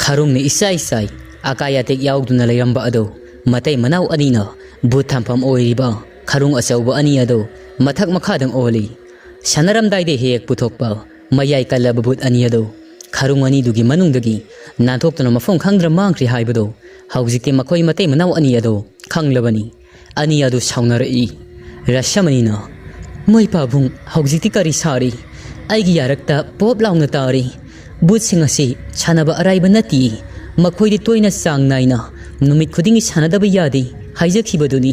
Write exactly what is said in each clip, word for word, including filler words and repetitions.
ꯈꯔꯨꯡꯅ ꯏꯁꯥꯏ ꯁꯥꯏ, ꯑꯀꯥꯏ ꯑꯇꯦꯛ ꯌꯥꯎꯗꯨꯅ ꯂꯩꯔꯝꯕ ꯑꯗꯨ ꯃꯇꯩ ꯃꯅꯥꯎ ꯑꯅꯤꯅ ꯚꯨꯠ ꯊꯝꯐꯝ ꯑꯣꯏꯔꯤꯕ ꯈꯔꯨꯡ ꯑꯆꯧꯕ ꯑꯅꯤ ꯑꯗꯨ ꯃꯊꯛ ꯃꯈꯥꯗꯪ ꯑꯣꯜꯂꯤ꯫ ꯁꯥꯟꯅꯔꯝꯗꯥꯏꯗ ꯍꯦꯛ ꯄꯨꯊꯣꯛꯄ ꯃꯌꯥꯏ ꯀꯜꯂꯕ ꯚꯨꯠ ꯑꯅꯤ ꯑꯗꯨ ꯈꯔꯨꯡ ꯑꯅꯤꯗꯨꯒꯤ ꯃꯅꯨꯡꯗꯒꯤ ꯅꯥꯟꯊꯣꯛꯇꯨꯅ ꯃꯐꯝ ꯈꯪꯗ꯭ꯔ ꯃꯥꯡꯈ꯭ꯔꯤ ꯍꯥꯏꯕꯗꯨ ꯍꯧꯖꯤꯛꯇꯤ ꯃꯈꯣꯏ ꯃꯇꯩ ꯃꯅꯥꯎ ꯑꯅꯤ ꯑꯗꯨ ꯈꯪꯂꯕꯅꯤ꯫ ꯑꯅꯤ ꯑꯗꯨ ꯁꯥꯎꯅꯔꯛꯏ꯫ ꯔꯁꯃꯅꯤꯅ, "ꯃꯣꯏ ꯄꯥꯕꯨꯡ, ꯍꯧꯖꯤꯛꯇꯤ ꯀꯔꯤ ꯁꯥꯔꯤ? ꯑꯩꯒꯤ ꯌꯥꯔꯛꯇ ꯄꯣꯞ ꯂꯥꯎꯅ ꯇꯥꯔꯤ꯫ ꯚꯨꯠꯁꯤꯡ ꯑꯁꯤ ꯁꯥꯟꯅꯕ ꯑꯔꯥꯏꯕ ꯅꯠꯇꯦ꯫ ꯃꯈꯣꯏꯗꯤ ꯇꯣꯏꯅ ꯆꯥꯡ ꯅꯥꯏꯅ ꯅꯨꯃꯤꯠ ꯈꯨꯗꯤꯡꯒꯤ ꯁꯥꯟꯅꯗꯕ ꯌꯥꯗꯦ ꯍꯥꯏꯖꯈꯤꯕꯗꯨꯅꯤ꯫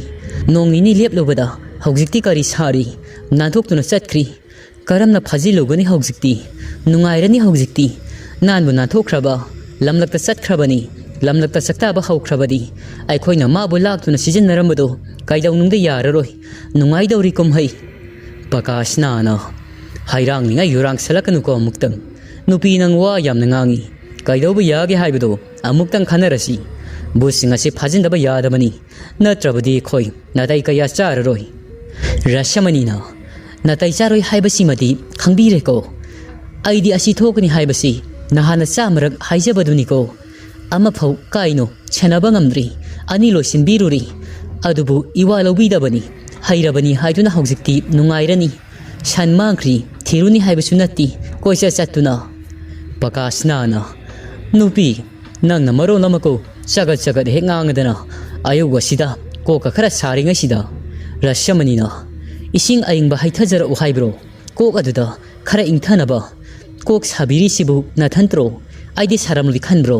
ꯅꯣꯡ ꯅꯤꯅꯤ ꯂꯦꯞꯂꯨꯕꯗ ꯍꯧꯖꯤꯛꯇꯤ ꯀꯔꯤ ꯁꯥꯔꯤ? ꯅꯥꯟꯊꯣꯛꯇꯨꯅ ꯆꯠꯈ꯭ꯔꯤ꯫ ꯀꯔꯝꯅ ꯐꯥꯖꯤꯜꯂꯨꯒꯅꯤ ꯍꯧꯖꯤꯛꯇꯤ? ꯅꯨꯡꯉꯥꯏꯔꯅꯤ ꯍꯧꯖꯤꯛꯇꯤ꯫ ꯅꯥꯟꯕꯨ ꯅꯥꯟꯊꯣꯛꯈ꯭ꯔꯕ, ꯂꯝꯂꯛꯇ ꯆꯠꯈ꯭ꯔꯕꯅꯤ, ꯂꯝꯂꯛꯇ ꯆꯥꯛꯇꯥꯕ ꯍꯧꯈ꯭ꯔꯕꯗꯤ ꯑꯩꯈꯣꯏꯅ ꯃꯥꯕꯨ ꯂꯥꯛꯇꯨꯅ ꯁꯤꯖꯤꯟꯅꯔꯝꯕꯗꯣ ꯀꯩꯗꯧꯅꯨꯡꯗ ꯌꯥꯔꯔꯣꯏ꯫ ꯅꯨꯡꯉꯥꯏꯗꯧꯔꯤ ꯀꯨꯝꯍꯩ꯫" ꯄꯀꯥꯁꯅꯥꯅ, "ꯍꯩꯔꯥꯡꯂꯤꯉꯩ ꯌꯨꯔꯥꯡ ꯁꯠꯂꯛꯀꯅꯨꯀꯣ ꯑꯃꯨꯛꯇꯪ꯫ ꯅꯨꯄꯤ ꯅꯪ ꯋꯥ ꯌꯥꯝꯅ ꯉꯥꯡꯉꯤ꯫ ꯀꯩꯗꯧꯕ ꯌꯥꯒꯦ ꯍꯥꯏꯕꯗꯣ ꯑꯃꯨꯛꯇꯪ ꯈꯟꯅꯔꯁꯤ꯫ ꯚꯨꯠꯁꯤꯡ ꯑꯁꯤ ꯐꯥꯖꯤꯟꯗꯕ ꯌꯥꯗꯕꯅꯤ꯫ ꯅꯠꯇ꯭ꯔꯕꯗꯤ ꯑꯩꯈꯣꯏ ꯅꯥꯇꯩ ꯀꯌꯥ ꯆꯥꯔꯔꯣꯏ꯫" ꯔꯁꯃꯅꯤꯅ, "ꯅꯥꯇꯩ ꯆꯥꯔꯣꯏ ꯍꯥꯏꯕꯁꯤꯃꯗꯤ ꯈꯪꯕꯤꯔꯦꯀꯣ꯫ ꯑꯩꯗꯤ ꯑꯁꯤ ꯊꯣꯛꯀꯅꯤ ꯍꯥꯏꯕꯁꯤ ꯅꯍꯥꯟꯅ ꯆꯥꯃꯔꯛ ꯍꯥꯏꯖꯕꯗꯨꯅꯤꯀꯣ꯫ ꯑꯃꯐꯥꯎ ꯀꯥꯏꯅꯣ ꯁꯦꯟꯅꯕ ꯉꯝꯗ꯭ꯔꯤ꯫ ꯑꯅꯤ ꯂꯣꯏꯁꯤꯟꯕꯤꯔꯨꯔꯤ꯫ ꯑꯗꯨꯕꯨ ꯏꯋꯥ ꯂꯧꯕꯤꯗꯕꯅꯤ꯫ ꯍꯩꯔꯕꯅꯤ ꯍꯥꯏꯗꯨꯅ ꯍꯧꯖꯤꯛꯇꯤ ꯅꯨꯡꯉꯥꯏꯔꯅꯤ꯫ ꯁꯟ ꯃꯥꯡꯈ꯭ꯔꯤ, ꯊꯤꯔꯨꯅꯤ ꯍꯥꯏꯕꯁꯨ ꯅꯠꯇꯦ, ꯀꯣꯏꯆꯠ ꯆꯠꯇꯨꯅ꯫" ꯄꯀꯥꯁꯅꯥꯅ, "ꯅꯨꯄꯤ, ꯅꯪꯅ ꯃꯔꯣꯜ ꯑꯃꯀꯣ ꯆꯒꯠ ꯆꯒꯠ ꯍꯦꯛ ꯉꯥꯡꯉꯗꯅ, ꯑꯌꯨꯛ ꯑꯁꯤꯗ ꯀꯣꯛꯀ ꯈꯔ ꯁꯥꯔꯤꯉꯩꯁꯤꯗ꯫ ꯔꯁꯃꯅꯤꯅ, ꯏꯁꯤꯡ ꯑꯏꯪꯕ ꯍꯩꯊꯖꯔꯛꯎ ꯍꯥꯏꯕ꯭ꯔꯣ? ꯀꯣꯛ ꯑꯗꯨꯗ ꯈꯔ ꯏꯪꯊꯅꯕ꯫ ꯀꯣꯛ ꯁꯥꯕꯤꯔꯤꯁꯤꯕꯨ ꯅꯊꯟꯇ꯭ꯔꯣ? ꯑꯩꯗꯤ ꯁꯥꯔꯝꯂꯣꯏ ꯈꯟꯕ꯭ꯔꯣ?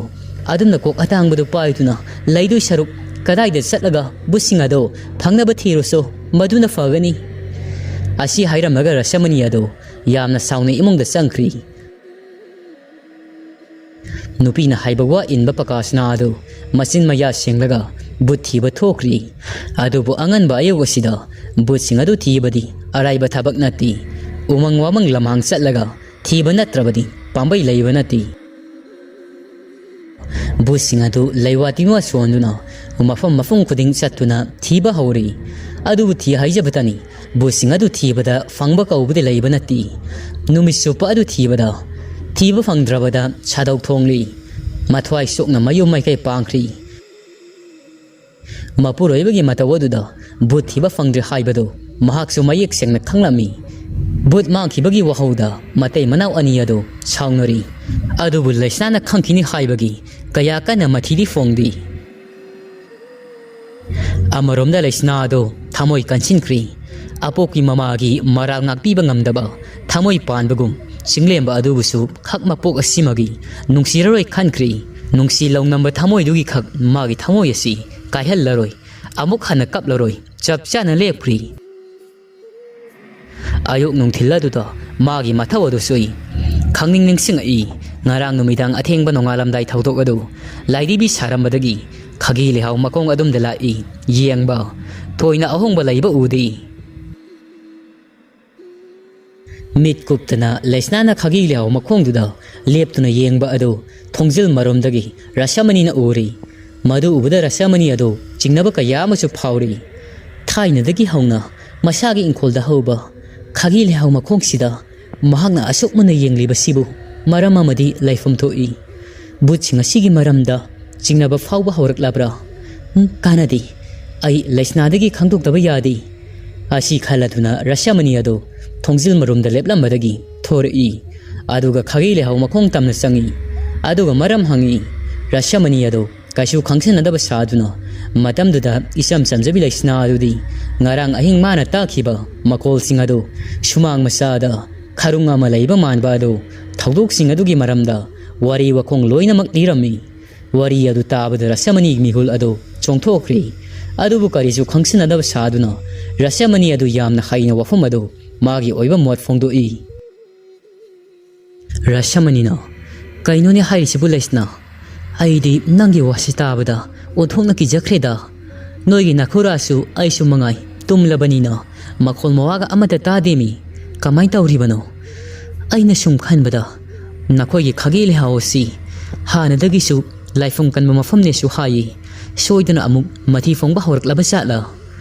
ꯑꯗꯨꯝꯅ ꯀꯣꯛ ꯑꯇꯥꯡꯕꯗꯨ ꯄꯥꯏꯗꯨꯅ ꯂꯩꯗꯣꯏ ꯁꯔꯨꯛ ꯀꯗꯥꯏꯗ ꯆꯠꯂꯒ ꯕꯨꯠꯁꯤꯡ ꯑꯗꯣ ꯐꯪꯅꯕ ꯊꯤꯔꯨꯁꯣ, ꯃꯗꯨꯅ ꯐꯒꯅꯤ꯫" ꯑꯁꯤ ꯍꯥꯏꯔꯝꯃꯒ ꯔꯁꯃꯅꯤ ꯑꯗꯣ ꯌꯥꯝꯅ ꯁꯥꯎꯅ ꯏꯃꯨꯡꯗ ꯆꯪꯈ꯭ꯔꯤ꯫ ꯅꯨꯄꯤꯅ ꯍꯥꯏꯕ ꯋꯥ ꯏꯟꯕ ꯄꯀꯥꯁꯅꯥ ꯑꯗꯨ ꯃꯆꯤꯟ ꯃꯌꯥ ꯁꯦꯡꯂꯒ ꯕꯨꯠ ꯊꯤꯕ ꯊꯣꯛꯈ꯭ꯔꯤ꯫ ꯑꯗꯨꯕꯨ ꯑꯉꯟꯕ ꯑꯌꯨꯛ ꯑꯁꯤꯗ ꯕꯨꯠꯁꯤꯡ ꯑꯗꯨ ꯊꯤꯕꯗꯤ ꯑꯔꯥꯏꯕ ꯊꯕꯛ ꯅꯠꯇꯦ꯫ ꯎꯃꯪ ꯋꯥꯃꯪ ꯂꯝꯍꯥꯡ ꯆꯠꯂꯒ ꯊꯤꯕ ꯅꯠꯇ꯭ꯔꯕꯗꯤ ꯄꯥꯝꯕꯩ ꯂꯩꯕ ꯅꯠꯇꯦ꯫ ꯕꯨꯠꯁꯤꯡ ꯑꯗꯨ ꯂꯩꯋꯥ ꯇꯤꯟꯋꯥ ꯁꯣꯟꯗꯨꯅ ꯃꯐꯝ ꯃꯐꯝ ꯈꯨꯗꯤꯡ ꯆꯠꯇꯨꯅ ꯊꯤꯕ ꯍꯧꯔꯤ꯫ ꯑꯗꯨꯕꯨ ꯊꯤ ꯍꯥꯏꯖꯕꯇꯅꯤ, ꯕꯨꯠꯁꯤꯡ ꯑꯗꯨ ꯊꯤꯕꯗ ꯐꯪꯕ ꯀꯧꯕꯗꯤ ꯂꯩꯕ ꯅꯠꯇꯦ꯫ ꯅꯨꯃꯤꯠ ꯆꯨꯞꯄ ꯑꯗꯨ ꯊꯤꯕꯗ, ꯊꯤꯕ ꯐꯪꯗ꯭ꯔꯕꯗ ꯁꯥꯗꯧ ꯊꯣꯡꯂꯤ꯫ ꯃꯊ꯭ꯋꯥꯏ ꯁꯣꯛꯅ ꯃꯌꯨꯝ ꯃꯥꯏꯀꯩ ꯄꯥꯡꯈ꯭ꯔꯤ꯫ ꯃꯄꯨꯔꯣꯏꯕꯒꯤ ꯃꯇꯧ ꯑꯗꯨꯗ ꯚꯨꯠ ꯊꯤꯕ ꯐꯪꯗ꯭ꯔꯦ ꯍꯥꯏꯕꯗꯨ ꯃꯍꯥꯛꯁꯨ ꯃꯌꯦꯛ ꯁꯦꯡꯅ ꯈꯪꯂꯝꯃꯤ꯫ ꯚꯨꯠ ꯃꯥꯡꯈꯤꯕꯒꯤ ꯋꯥꯍꯧꯗ ꯃꯇꯩ ꯃꯅꯥꯎ ꯑꯅꯤ ꯑꯗꯨ ꯁꯥꯎꯅꯔꯤ꯫ ꯑꯗꯨꯕꯨ ꯂꯩꯁꯅꯥꯅ ꯈꯪꯈꯤꯅꯤ ꯍꯥꯏꯕꯒꯤ ꯀꯌꯥ ꯀꯟꯅ ꯃꯊꯤꯗꯤ ꯐꯣꯡꯗꯦ꯫ ꯑꯃꯔꯣꯝꯗ ꯂꯩꯁꯅꯥ ꯑꯗꯨ ꯊꯃꯣꯏ ꯀꯟꯁꯤꯟꯈ꯭ꯔꯤ꯫ ꯑꯄꯣꯛꯄꯤ ꯃꯃꯥꯒꯤ ꯃꯔꯥꯜ ꯉꯥꯛꯄꯤꯕ ꯉꯝꯗꯕ ꯊꯃꯣꯏ ꯄꯥꯟꯕꯒꯨꯝ ꯆꯤꯡꯂꯦꯝꯕ ꯑꯗꯨꯕꯨꯁꯨ ꯈꯛ ꯃꯄꯣꯛ ꯑꯁꯤꯃꯒꯤ ꯅꯨꯡꯁꯤꯔꯔꯣꯏ ꯈꯟꯈ꯭ꯔꯤ꯫ ꯅꯨꯡꯁꯤ ꯂꯧꯅꯝꯕ ꯊꯃꯣꯏꯗꯨꯒꯤ ꯈꯛ ꯃꯥꯒꯤ ꯊꯃꯣꯏ ꯑꯁꯤ ꯀꯥꯏꯍꯜꯂꯔꯣꯏ꯫ ꯑꯃꯨꯛ ꯍꯟꯅ ꯀꯞꯂꯔꯣꯏ꯫ ꯆꯞ ꯆꯥꯅ ꯂꯦꯞꯈ꯭ꯔꯤ꯫ ꯑꯌꯨꯛ ꯅꯨꯡꯊꯤꯜ ꯑꯗꯨꯗ ꯃꯥꯒꯤ ꯃꯊꯧ ꯑꯗꯨ ꯁꯨꯏ꯫ ꯈꯪꯅꯤꯡ ꯅꯤꯡꯁꯤꯡꯉꯛꯏ꯫ ꯉꯔꯥꯡ ꯅꯨꯃꯤꯗꯥꯡ ꯑꯊꯦꯡꯕ ꯅꯣꯡꯉꯥꯜꯂꯝꯗꯥꯏ ꯊꯧꯗꯣꯛ ꯑꯗꯨ ꯂꯥꯏꯔꯤꯕꯤ ꯁꯥꯔꯝꯕꯗꯒꯤ ꯈꯥꯒꯤ ꯂꯩꯍꯥꯎ ꯃꯈꯣꯡ ꯑꯗꯨꯝꯗ ꯂꯥꯛꯏ꯫ ꯌꯦꯡꯕ꯫ ꯊꯣꯏꯅ ꯑꯍꯣꯡꯕ ꯂꯩꯕ ꯎꯗꯦ꯫ ꯃꯤꯠ ꯀꯨꯞꯇꯅ ꯂꯩꯁꯅꯥꯅ ꯈꯥꯒꯤ ꯂꯩꯍꯥꯎ ꯃꯈꯣꯡꯗꯨꯗ ꯂꯦꯞꯇꯨꯅ ꯌꯦꯡꯕ ꯑꯗꯨ ꯊꯣꯡꯖꯤꯜ ꯃꯔꯣꯝꯗꯒꯤ ꯔꯁꯃꯅꯤꯅ ꯎꯔꯤ꯫ ꯃꯗꯨ ꯎꯕꯗ ꯔꯁꯃꯅꯤ ꯑꯗꯨ ꯆꯤꯡꯅꯕ ꯀꯌꯥ ꯑꯃꯁꯨ ꯐꯥꯎꯔꯤ꯫ ꯊꯥꯏꯅꯗꯒꯤ ꯍꯧꯅ ꯃꯁꯥꯒꯤ ꯏꯪꯈꯣꯜꯗ ꯍꯧꯕ ꯈꯥꯒꯤ ꯂꯩꯍꯥꯎ ꯃꯈꯣꯡꯁꯤꯗ ꯃꯍꯥꯛꯅ ꯑꯁꯨꯛ ꯃꯨꯟꯅ ꯌꯦꯡꯂꯤꯕꯁꯤꯕꯨ ꯃꯔꯝ ꯑꯃꯗꯤ ꯂꯩꯐꯝ ꯊꯣꯛꯏ꯫ ꯚꯨꯠꯁꯤꯡ ꯑꯁꯤꯒꯤ ꯃꯔꯝꯗ ꯆꯤꯡꯅꯕ ꯐꯥꯎꯕ ꯍꯧꯔꯛꯂꯕ꯭ꯔꯥ? ꯎꯝ, ꯀꯥꯟꯅꯗꯦ꯫ ꯑꯩ ꯂꯩꯁꯅꯥꯗꯒꯤ ꯈꯪꯗꯣꯛꯇꯕ ꯌꯥꯗꯦ꯫ ꯑꯁꯤ ꯈꯜꯂꯗꯨꯅ ꯔꯁꯃꯅꯤ ꯑꯗꯨ ꯊꯣꯡꯖꯤꯜ ꯃꯔꯨꯝꯗ ꯂꯦꯞꯂꯝꯕꯗꯒꯤ ꯊꯣꯔꯛꯏ꯫ ꯑꯗꯨꯒ ꯈꯥꯒꯤ ꯂꯩꯍꯥꯎ ꯃꯈꯣꯡ ꯇꯝꯅ ꯆꯪꯏ꯫ ꯑꯗꯨꯒ ꯃꯔꯝ ꯍꯪꯏ꯫ ꯔꯁꯃꯅꯤ ꯑꯗꯨ ꯀꯩꯁꯨ ꯈꯪꯁꯤꯟꯅꯗꯕ ꯁꯥꯗꯨꯅ ꯃꯇꯝꯗꯨꯗ ꯏꯆꯝ ꯆꯝꯖꯕꯤ ꯂꯩꯁꯅꯥ ꯑꯗꯨꯗꯤ ꯉꯔꯥꯡ ꯑꯍꯤꯡ ꯃꯥꯅ ꯇꯥꯈꯤꯕ ꯃꯈꯣꯜꯁꯤꯡ ꯑꯗꯨ ꯁꯨꯃꯥꯡ ꯃꯆꯥꯗ ꯈꯔꯨꯡ ꯑꯃ ꯂꯩꯕ ꯃꯥꯟꯕ ꯑꯗꯨ ꯊꯧꯗꯣꯛꯁꯤꯡ ꯑꯗꯨꯒꯤ ꯃꯔꯝꯗ ꯋꯥꯔꯤ ꯋꯥꯈꯣꯡ ꯂꯣꯏꯅꯃꯛ ꯂꯤꯔꯝꯃꯤ꯫ ꯋꯥꯔꯤ ꯑꯗꯨ ꯇꯥꯕꯗ ꯔꯁꯃꯅꯤꯒꯤ ꯃꯤꯍꯨꯜ ꯑꯗꯨ ꯆꯣꯡꯊꯣꯛꯈ꯭ꯔꯦ꯫ ꯑꯗꯨꯕꯨ ꯀꯔꯤꯁꯨ ꯈꯪꯁꯤꯟꯅꯗꯕ ꯁꯥꯗꯨꯅ ꯔꯁꯃꯅꯤ ꯑꯗꯨ ꯌꯥꯝꯅ ꯍꯩꯅ ꯋꯥꯐꯝ ꯑꯗꯨ ꯃꯥꯒꯤ ꯑꯣꯏꯕ ꯃꯣꯠ ꯐꯣꯡꯗꯣꯛꯏ꯫ ꯔꯁꯃꯅꯤꯅ, "ꯀꯩꯅꯣꯅꯦ ꯍꯥꯏꯔꯤꯁꯤꯕꯨ ꯂꯩꯁꯅꯥ? ꯑꯩꯗꯤ ꯅꯪꯒꯤ ꯋꯥꯁꯤ ꯇꯥꯕꯗ ꯑꯣꯟꯊꯣꯛꯅ ꯀꯤꯖꯈ꯭ꯔꯦꯗ꯫ ꯅꯣꯏꯒꯤ ꯅꯈꯨꯔꯥꯁꯨ ꯑꯩꯁꯨ ꯃꯉꯥꯏ ꯇꯨꯝꯂꯕꯅꯤꯅ ꯃꯈꯣꯜ ꯃꯋꯥꯒ ꯑꯃꯠꯇ ꯇꯥꯗꯦꯃꯤ꯫ ꯀꯃꯥꯏ ꯇꯧꯔꯤꯕꯅꯣ? ꯑꯩꯅ ꯁꯨꯝ ꯈꯟꯕꯗ ꯅꯈꯣꯏꯒꯤ ꯈꯥꯒꯤ ꯂꯩꯍꯥꯎ ꯑꯁꯤ ꯍꯥꯟꯅꯗꯒꯤꯁꯨ ꯂꯥꯏꯐꯝ ꯀꯟꯕ ꯃꯐꯝꯅꯦꯁꯨ ꯍꯥꯏꯌꯦ꯫ ꯁꯣꯏꯗꯅ ꯑꯃꯨꯛ ꯃꯊꯤ ꯐꯣꯡꯕ ꯍꯧꯔꯛꯂꯕ ꯖꯥꯠꯂ?"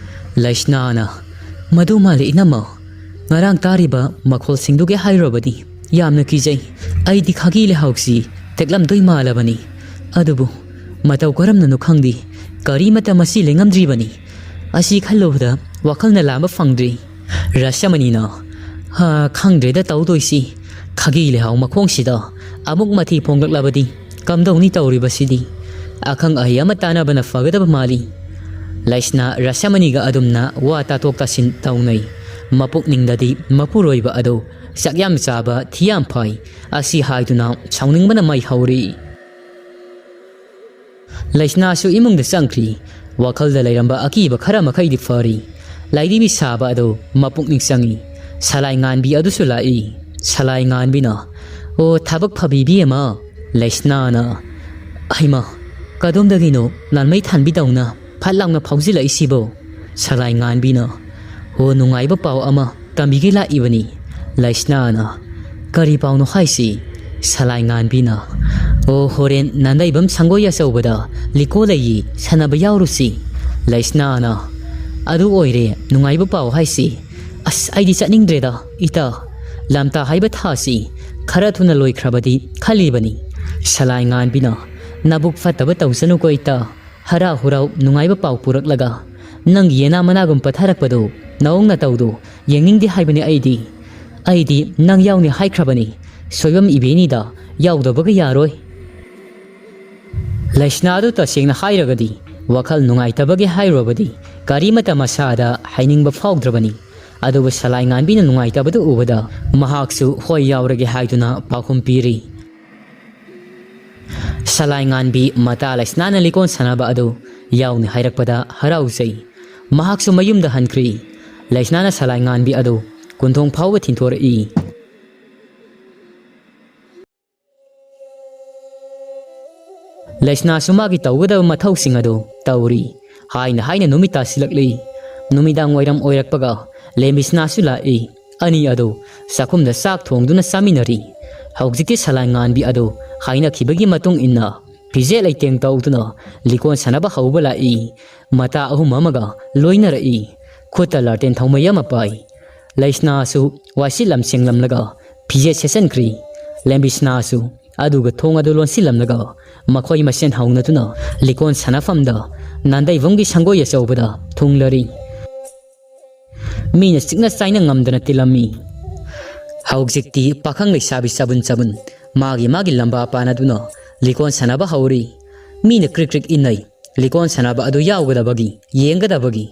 ꯂꯩꯁꯅꯥꯅ, "ꯃꯗꯨ ꯃꯥꯜꯂꯦ ꯏꯅꯝꯃ꯫ ꯉꯔꯥꯡ ꯇꯥꯔꯤꯕ ꯃꯈꯣꯜꯁꯤꯡꯗꯨꯒꯤ ꯍꯥꯏꯔꯨꯔꯕꯗꯤ ꯌꯥꯝꯅ ꯀꯤꯖꯩ꯫ ꯑꯩꯗꯤ ꯈꯥꯒꯤ ꯂꯩꯍꯥꯎꯁꯤ ꯇꯦꯛꯂꯝꯗꯣꯏ ꯃꯥꯜꯂꯕꯅꯤ꯫ ꯑꯗꯨꯕꯨ ꯃꯇꯧ ꯀꯔꯝꯅꯅꯣ ꯈꯪꯗꯦ, ꯀꯔꯤꯃꯠꯇ ꯃꯁꯤ ꯂꯦꯡꯉꯝꯗ꯭ꯔꯤꯕꯅꯤ꯫ ꯑꯁꯤ ꯈꯜꯂꯨꯕꯗ ꯋꯥꯈꯜꯅ ꯂꯥꯝꯕ ꯐꯪꯗ꯭ꯔꯤ꯫ ꯔꯁꯃꯅꯤꯅ, "ꯍꯥ, ꯈꯪꯗ꯭ꯔꯦꯗ ꯇꯧꯗꯣꯏꯁꯤ꯫ ꯈꯥꯒꯤ ꯂꯩꯍꯥꯎ ꯃꯈꯣꯡꯁꯤꯗ ꯑꯃꯨꯛ ꯃꯊꯤ ꯐꯣꯡꯂꯛꯂꯕꯗꯤ ꯀꯝꯗꯧꯅꯤ ꯇꯧꯔꯤꯕꯁꯤꯗꯤ? ꯑꯈꯪ ꯑꯍꯩ ꯑꯃ ꯇꯥꯟꯅꯕꯅ ꯐꯒꯗꯕ ꯃꯥꯜꯂꯤ"꯫ ꯂꯩꯁꯅꯥ ꯔꯁꯃꯅꯤꯒ ꯑꯗꯨꯝꯅ ꯋꯥ ꯇꯥꯊꯣꯛ ꯇꯥꯁꯤꯟ ꯇꯧꯅꯩ꯫ ꯃꯄꯨꯛꯅꯤꯡꯗꯗꯤ ꯃꯄꯨꯔꯣꯏꯕ ꯑꯗꯨ ꯆꯥꯛ ꯌꯥꯝ ꯆꯥꯕ, ꯊꯤ ꯌꯥꯝ ꯐꯥꯏ, ꯑꯁꯤ ꯍꯥꯏꯗꯨꯅ ꯁꯥꯎꯅꯤꯡꯕꯅ ꯃꯩ ꯍꯧꯔꯤ꯫ ꯂꯩꯁꯅꯥꯁꯨ ꯏꯃꯨꯡꯗ ꯆꯪꯈ꯭ꯔꯤ꯫ ꯋꯥꯈꯜꯗ ꯂꯩꯔꯝꯕ ꯑꯀꯤꯕ ꯈꯔ ꯃꯈꯩꯗꯤ ꯐꯔꯤ꯫ ꯂꯥꯏꯔꯤꯕꯤ ꯁꯥꯕ ꯑꯗꯨ ꯃꯄꯨꯛꯅꯤꯡ ꯆꯪꯉꯤ꯫ ꯁꯂꯥꯏ ꯉꯥꯟꯕꯤ ꯑꯗꯨꯁꯨ ꯂꯥꯛꯏ꯫ ꯁꯂꯥꯏ ꯉꯥꯟꯕꯤꯅ, "ꯑꯣ, ꯊꯕꯛ ꯐꯕꯤ ꯏꯕꯦꯝꯃ"꯫ ꯂꯩꯁꯅꯥꯅ, "ꯍꯩꯃ, ꯀꯗꯣꯝꯗꯒꯤꯅꯣ ꯂꯥꯟꯃꯩ ꯊꯥꯟꯕꯤꯗꯧꯅ ꯐꯠ ꯂꯥꯎꯅ ꯐꯥꯎꯖꯤꯜꯂꯛꯏꯁꯤꯕꯣ?" ꯁꯂꯥꯏ ꯉꯥꯟꯕꯤꯅ, "ꯑꯣ, ꯅꯨꯡꯉꯥꯏꯕ ꯄꯥꯎ ꯑꯃ ꯇꯝꯕꯤꯒꯦ ꯂꯥꯛꯏꯕꯅꯤ"꯫ ꯂꯩꯁꯅꯥꯅ, "ꯀꯔꯤ ꯄꯥꯎꯅꯣ ꯍꯥꯏꯁꯤ?" ꯁꯂꯥꯏ ꯉꯥꯟꯕꯤꯅ, "ꯑꯣ, ꯍꯣꯔꯦꯟ ꯅꯥꯟꯗꯩꯕꯝ ꯁꯪꯒꯣꯏ ꯑꯆꯧꯕꯗ ꯂꯤꯀꯣ ꯂꯩꯌꯦ, ꯁꯥꯟꯅꯕ ꯌꯥꯎꯔꯨꯁꯤ"꯫ ꯂꯩꯁꯅꯥꯅ, "ꯑꯗꯨ ꯑꯣꯏꯔꯦ ꯅꯨꯡꯉꯥꯏꯕ ꯄꯥꯎ ꯍꯥꯏꯁꯤ꯫ ꯑꯁ, ꯑꯩꯗꯤ ꯆꯠꯅꯤꯡꯗ꯭ꯔꯦꯗ, ꯏꯇꯥ꯫ ꯂꯝꯇꯥ ꯍꯥꯏꯕ ꯊꯥꯁꯤ ꯈꯔ ꯊꯨꯅ ꯂꯣꯏꯈ꯭ꯔꯕꯗꯤ ꯈꯜꯂꯤꯕꯅꯤ"꯫ ꯁꯂꯥꯏ ꯉꯥꯟꯕꯤꯅ, "ꯅꯕꯨꯛ ꯐꯠꯇꯕ ꯇꯧꯁꯅꯨꯀꯣ ꯏꯇꯥ꯫ ꯍꯔꯥꯎ ꯍꯔꯥꯎ ꯅꯨꯡꯉꯥꯏꯕ ꯄꯥꯎ ꯄꯨꯔꯛꯂꯒ ꯅꯪꯒꯤ ꯌꯦꯅꯥ ꯃꯅꯥꯒꯨꯝ ꯄꯠꯊꯔꯛꯄꯗꯨ, ꯅꯑꯣꯡ ꯅꯇꯧꯗꯨ ꯌꯦꯡꯅꯤꯡꯗꯦ ꯍꯥꯏꯕꯅꯤ ꯑꯩꯗꯤ꯫ ꯑꯩꯗꯤ ꯅꯪ ꯌꯥꯎꯅꯤ ꯍꯥꯏꯈ꯭ꯔꯕꯅꯤ꯫ ꯁꯣꯏꯕꯝ ꯏꯕꯦꯅꯤꯗ ꯌꯥꯎꯗꯕꯒ ꯌꯥꯔꯣꯏ"꯫ ꯂꯩꯁꯅꯥꯗꯨ ꯇꯁꯦꯡꯅ ꯍꯥꯏꯔꯒꯗꯤ ꯋꯥꯈꯜ ꯅꯨꯡꯉꯥꯏꯇꯕꯒꯤ ꯍꯥꯏꯔꯨꯔꯕꯗꯤ ꯀꯔꯤꯃꯠꯇ ꯃꯁꯥꯗ ꯍꯥꯏꯅꯤꯡꯕ ꯐꯥꯎꯗ꯭ꯔꯕꯅꯤ꯫ ꯑꯗꯨꯕꯨ ꯁꯂꯥꯏ ꯉꯥꯟꯕꯤꯅ ꯅꯨꯡꯉꯥꯏꯇꯕꯗꯨ ꯎꯕꯗ ꯃꯍꯥꯛꯁꯨ ꯍꯣꯏ ꯌꯥꯎꯔꯒꯦ ꯍꯥꯏꯗꯨꯅ ꯄꯥꯎꯈꯨꯝ ꯄꯤꯔꯤ꯫ ꯁꯂꯥꯏ ꯉꯥꯟꯕꯤ ꯃꯇꯥ ꯂꯩꯁꯅꯥꯅ ꯂꯤꯀꯣꯟ ꯁꯥꯟꯅꯕ ꯑꯗꯨ ꯌꯥꯎꯅꯤ ꯍꯥꯏꯔꯛꯄꯗ ꯍꯔꯥꯎꯖꯩ꯫ ꯃꯍꯥꯛꯁꯨ ꯃꯌꯨꯝꯗ ꯍꯟꯈ꯭ꯔꯤ꯫ ꯂꯩꯁꯅꯥꯅ ꯁꯂꯥꯏ ꯉꯥꯟꯕꯤ ꯑꯗꯨ ꯀꯨꯟꯊꯣꯡ ꯐꯥꯎꯕ ꯊꯤꯟꯊꯣꯔꯛꯏ꯫ ꯂꯩꯁꯅꯥꯁꯨ ꯃꯥꯒꯤ ꯇꯧꯒꯗꯕ ꯃꯊꯧꯁꯤꯡ ꯑꯗꯨ ꯇꯧꯔꯤ꯫ ꯍꯥꯏꯅ ꯍꯥꯏꯅ ꯅꯨꯃꯤꯠ ꯇꯥꯁꯤꯜꯂꯛꯂꯤ꯫ ꯅꯨꯃꯤꯗꯥꯡ ꯋꯥꯏꯔꯝ ꯑꯣꯏꯔꯛꯄꯒ ꯂꯦꯝꯕꯤꯁꯅꯥꯁꯨ ꯂꯥꯛꯏ꯫ ꯑꯅꯤ ꯑꯗꯨ ꯆꯥꯛꯈꯨꯝꯗ ꯆꯥꯛ ꯊꯣꯡꯗꯨꯅ ꯆꯥꯃꯤꯟꯅꯔꯤ꯫ ꯍꯧꯖꯤꯛꯇꯤ ꯁꯂꯥꯏ ꯉꯥꯟꯕꯤ ꯑꯗꯨ ꯍꯥꯏꯅꯈꯤꯕꯒꯤ ꯃꯇꯨꯡ ꯏꯟꯅ ꯐꯤꯖꯦꯠ ꯂꯩꯇꯦꯡ ꯇꯧꯗꯨꯅ ꯂꯤꯀꯣꯟ ꯁꯥꯟꯅꯕ ꯍꯧꯕ ꯂꯥꯛꯏ꯫ ꯃꯇꯥ ꯑꯍꯨꯝ ꯑꯃꯒ ꯂꯣꯏꯅꯔꯛꯏ꯫ ꯈꯨꯠꯇ ꯂꯥꯇꯦꯟ ꯊꯧꯃꯩ ꯑꯃ ꯄꯥꯏ꯫ ꯂꯩꯁꯅꯥꯁꯨ ꯋꯥꯏꯁꯤꯠꯂꯝ ꯁꯦꯡꯂꯝꯂꯒ ꯐꯤꯖꯦꯠ ꯁꯦꯠꯆꯟꯈ꯭ꯔꯤ꯫ ꯂꯦꯝꯕꯤꯁꯅꯥꯁꯨ ꯑꯗꯨꯒ ꯊꯣꯡ ꯑꯗꯨ ꯂꯣꯟꯁꯤꯜꯂꯝꯂꯒ ꯃꯈꯣꯏ ꯃꯁꯦꯟ ꯍꯧꯅꯗꯨꯅ ꯂꯤꯀꯣꯟ ꯁꯥꯟꯅꯐꯝꯗ ꯅꯥꯟꯗꯩꯕꯨꯡꯒꯤ ꯁꯪꯒꯣꯏ ꯑꯆꯧꯕꯗ ꯊꯨꯡꯂꯔꯤ꯫ ꯃꯤꯅ ꯆꯤꯛꯅ ꯆꯥꯏꯅ ꯉꯝꯗꯅ ꯇꯤꯜꯂꯝꯃꯤ꯫ ꯍꯧꯖꯤꯛꯇꯤ ꯄꯥꯈꯪ ꯂꯩꯁꯥꯕꯤ ꯆꯕꯨꯟ ꯆꯕꯨꯟ ꯃꯥꯒꯤ ꯃꯥꯒꯤ ꯂꯝꯕꯥ ꯄꯥꯅꯗꯨꯅ ꯂꯤꯀꯣꯟ ꯁꯥꯟꯅꯕ ꯍꯧꯔꯤ꯫ ꯃꯤꯅ ꯀ꯭ꯔꯤꯛ ꯀ꯭ꯔꯤꯛ ꯏꯟꯅꯩ꯫ ꯂꯤꯀꯣꯟ ꯁꯥꯟꯅꯕ ꯑꯗꯨ ꯌꯥꯎꯒꯗꯕꯒꯤ, ꯌꯦꯡꯒꯗꯕꯒꯤ꯫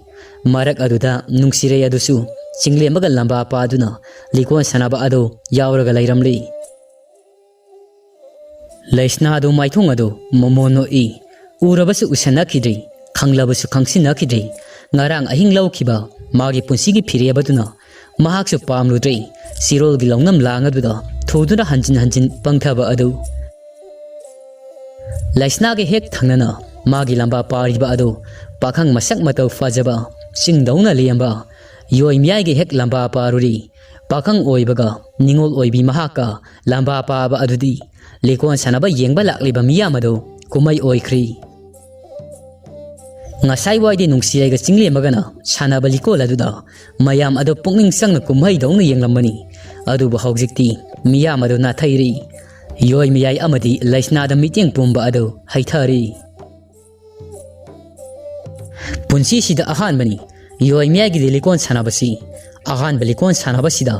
ꯃꯔꯛ ꯑꯗꯨꯗ ꯅꯨꯡꯁꯤꯔꯩ ꯑꯗꯨꯁꯨ ꯆꯤꯡꯂꯦꯝꯃꯒ ꯂꯝꯕꯥ ꯄꯥꯗꯨꯅ ꯂꯤꯀꯣꯟ ꯁꯥꯟꯅꯕ ꯑꯗꯨ ꯌꯥꯎꯔꯒ ꯂꯩꯔꯝꯂꯤ꯫ ꯂꯩꯁꯅꯥ ꯑꯗꯨ ꯃꯥꯏꯊꯣꯡ ꯑꯗꯨ ꯃꯣꯃꯣꯟ ꯅꯣꯛꯏ꯫ ꯎꯔꯕꯁꯨ ꯎꯁꯟꯅꯈꯤꯗ꯭ꯔꯤ, ꯈꯪꯂꯕꯁꯨ ꯈꯪꯁꯤꯟꯅꯈꯤꯗ꯭ꯔꯤ꯫ ꯉꯔꯥꯡ ꯑꯍꯤꯡ ꯂꯧꯈꯤꯕ ꯃꯥꯒꯤ ꯄꯨꯟꯁꯤꯒꯤ ꯐꯤꯔꯦꯞ ꯑꯗꯨꯅ ꯃꯍꯥꯛꯁꯨ ꯄꯥꯝꯂꯨꯗ꯭ꯔꯦ꯫ ꯆꯤꯔꯣꯜꯒꯤ ꯂꯧꯅꯝ ꯂꯥꯡ ꯑꯗꯨꯗ ꯊꯨꯗꯨꯅ ꯍꯟꯖꯤꯟ ꯍꯟꯖꯤꯟ ꯄꯪꯊꯕ ꯑꯗꯨ꯫ ꯂꯩꯁꯅꯥꯒꯤ ꯍꯦꯛ ꯊꯪꯅꯅ ꯃꯥꯒꯤ ꯂꯝꯕꯥ ꯄꯥꯔꯤꯕ ꯑꯗꯨ ꯄꯥꯈꯪ ꯃꯁꯛ ꯃꯇꯧ ꯐꯖꯕ, ꯆꯤꯡꯗꯧꯅ ꯂꯦꯝꯕ ꯌꯣꯏ ꯃꯌꯥꯏꯒꯤ ꯍꯦꯛ ꯂꯝꯕꯥ ꯄꯥꯔꯨꯔꯤ꯫ ꯄꯥꯈꯪ ꯑꯣꯏꯕꯒ ꯅꯤꯉꯣꯜ ꯑꯣꯏꯕꯤ ꯃꯍꯥꯛꯀ ꯂꯝꯕꯥ ꯄꯥꯕ ꯑꯗꯨꯗꯤ ꯂꯤꯀꯣꯟ ꯁꯥꯟꯅꯕ ꯌꯦꯡꯕ ꯂꯥꯛꯂꯤꯕ ꯃꯤꯌꯥꯝ ꯑꯗꯨ ꯀꯨꯝꯍꯩ ꯑꯣꯏꯈ꯭ꯔꯤ꯫ ꯉꯁꯥꯏ ꯋꯥꯏꯗꯤ ꯅꯨꯡꯁꯤꯔꯩꯒ ꯆꯤꯡꯂꯦꯝꯃꯒꯅ ꯁꯥꯟꯅꯕ ꯂꯤꯀꯣꯜ ꯑꯗꯨꯗ ꯃꯌꯥꯝ ꯑꯗꯨ ꯄꯨꯛꯅꯤꯡ ꯆꯪꯅ ꯀꯨꯝꯍꯩꯗꯧꯅ ꯌꯦꯡꯂꯝꯕꯅꯤ꯫ ꯑꯗꯨꯕꯨ ꯍꯧꯖꯤꯛꯇꯤ ꯃꯤꯌꯥꯝ ꯑꯗꯨ ꯅꯥꯊꯩꯔꯤ꯫ ꯌꯣꯏ ꯃꯌꯥꯏ ꯑꯃꯗꯤ ꯂꯩꯁꯅꯥꯗ ꯃꯤꯠꯌꯦꯡ ꯄꯨꯝꯕ ꯑꯗꯨ ꯍꯩꯊꯔꯤ꯫ ꯄꯨꯟꯁꯤꯁꯤꯗ ꯑꯍꯥꯟꯕꯅꯤ ꯌꯣꯏ ꯃꯌꯥꯏꯒꯤ ꯂꯤꯀꯣꯟ ꯁꯥꯟꯅꯕꯁꯤ꯫ ꯑꯍꯥꯟꯕ ꯂꯤꯀꯣꯟ ꯁꯥꯟꯅꯕꯁꯤꯗ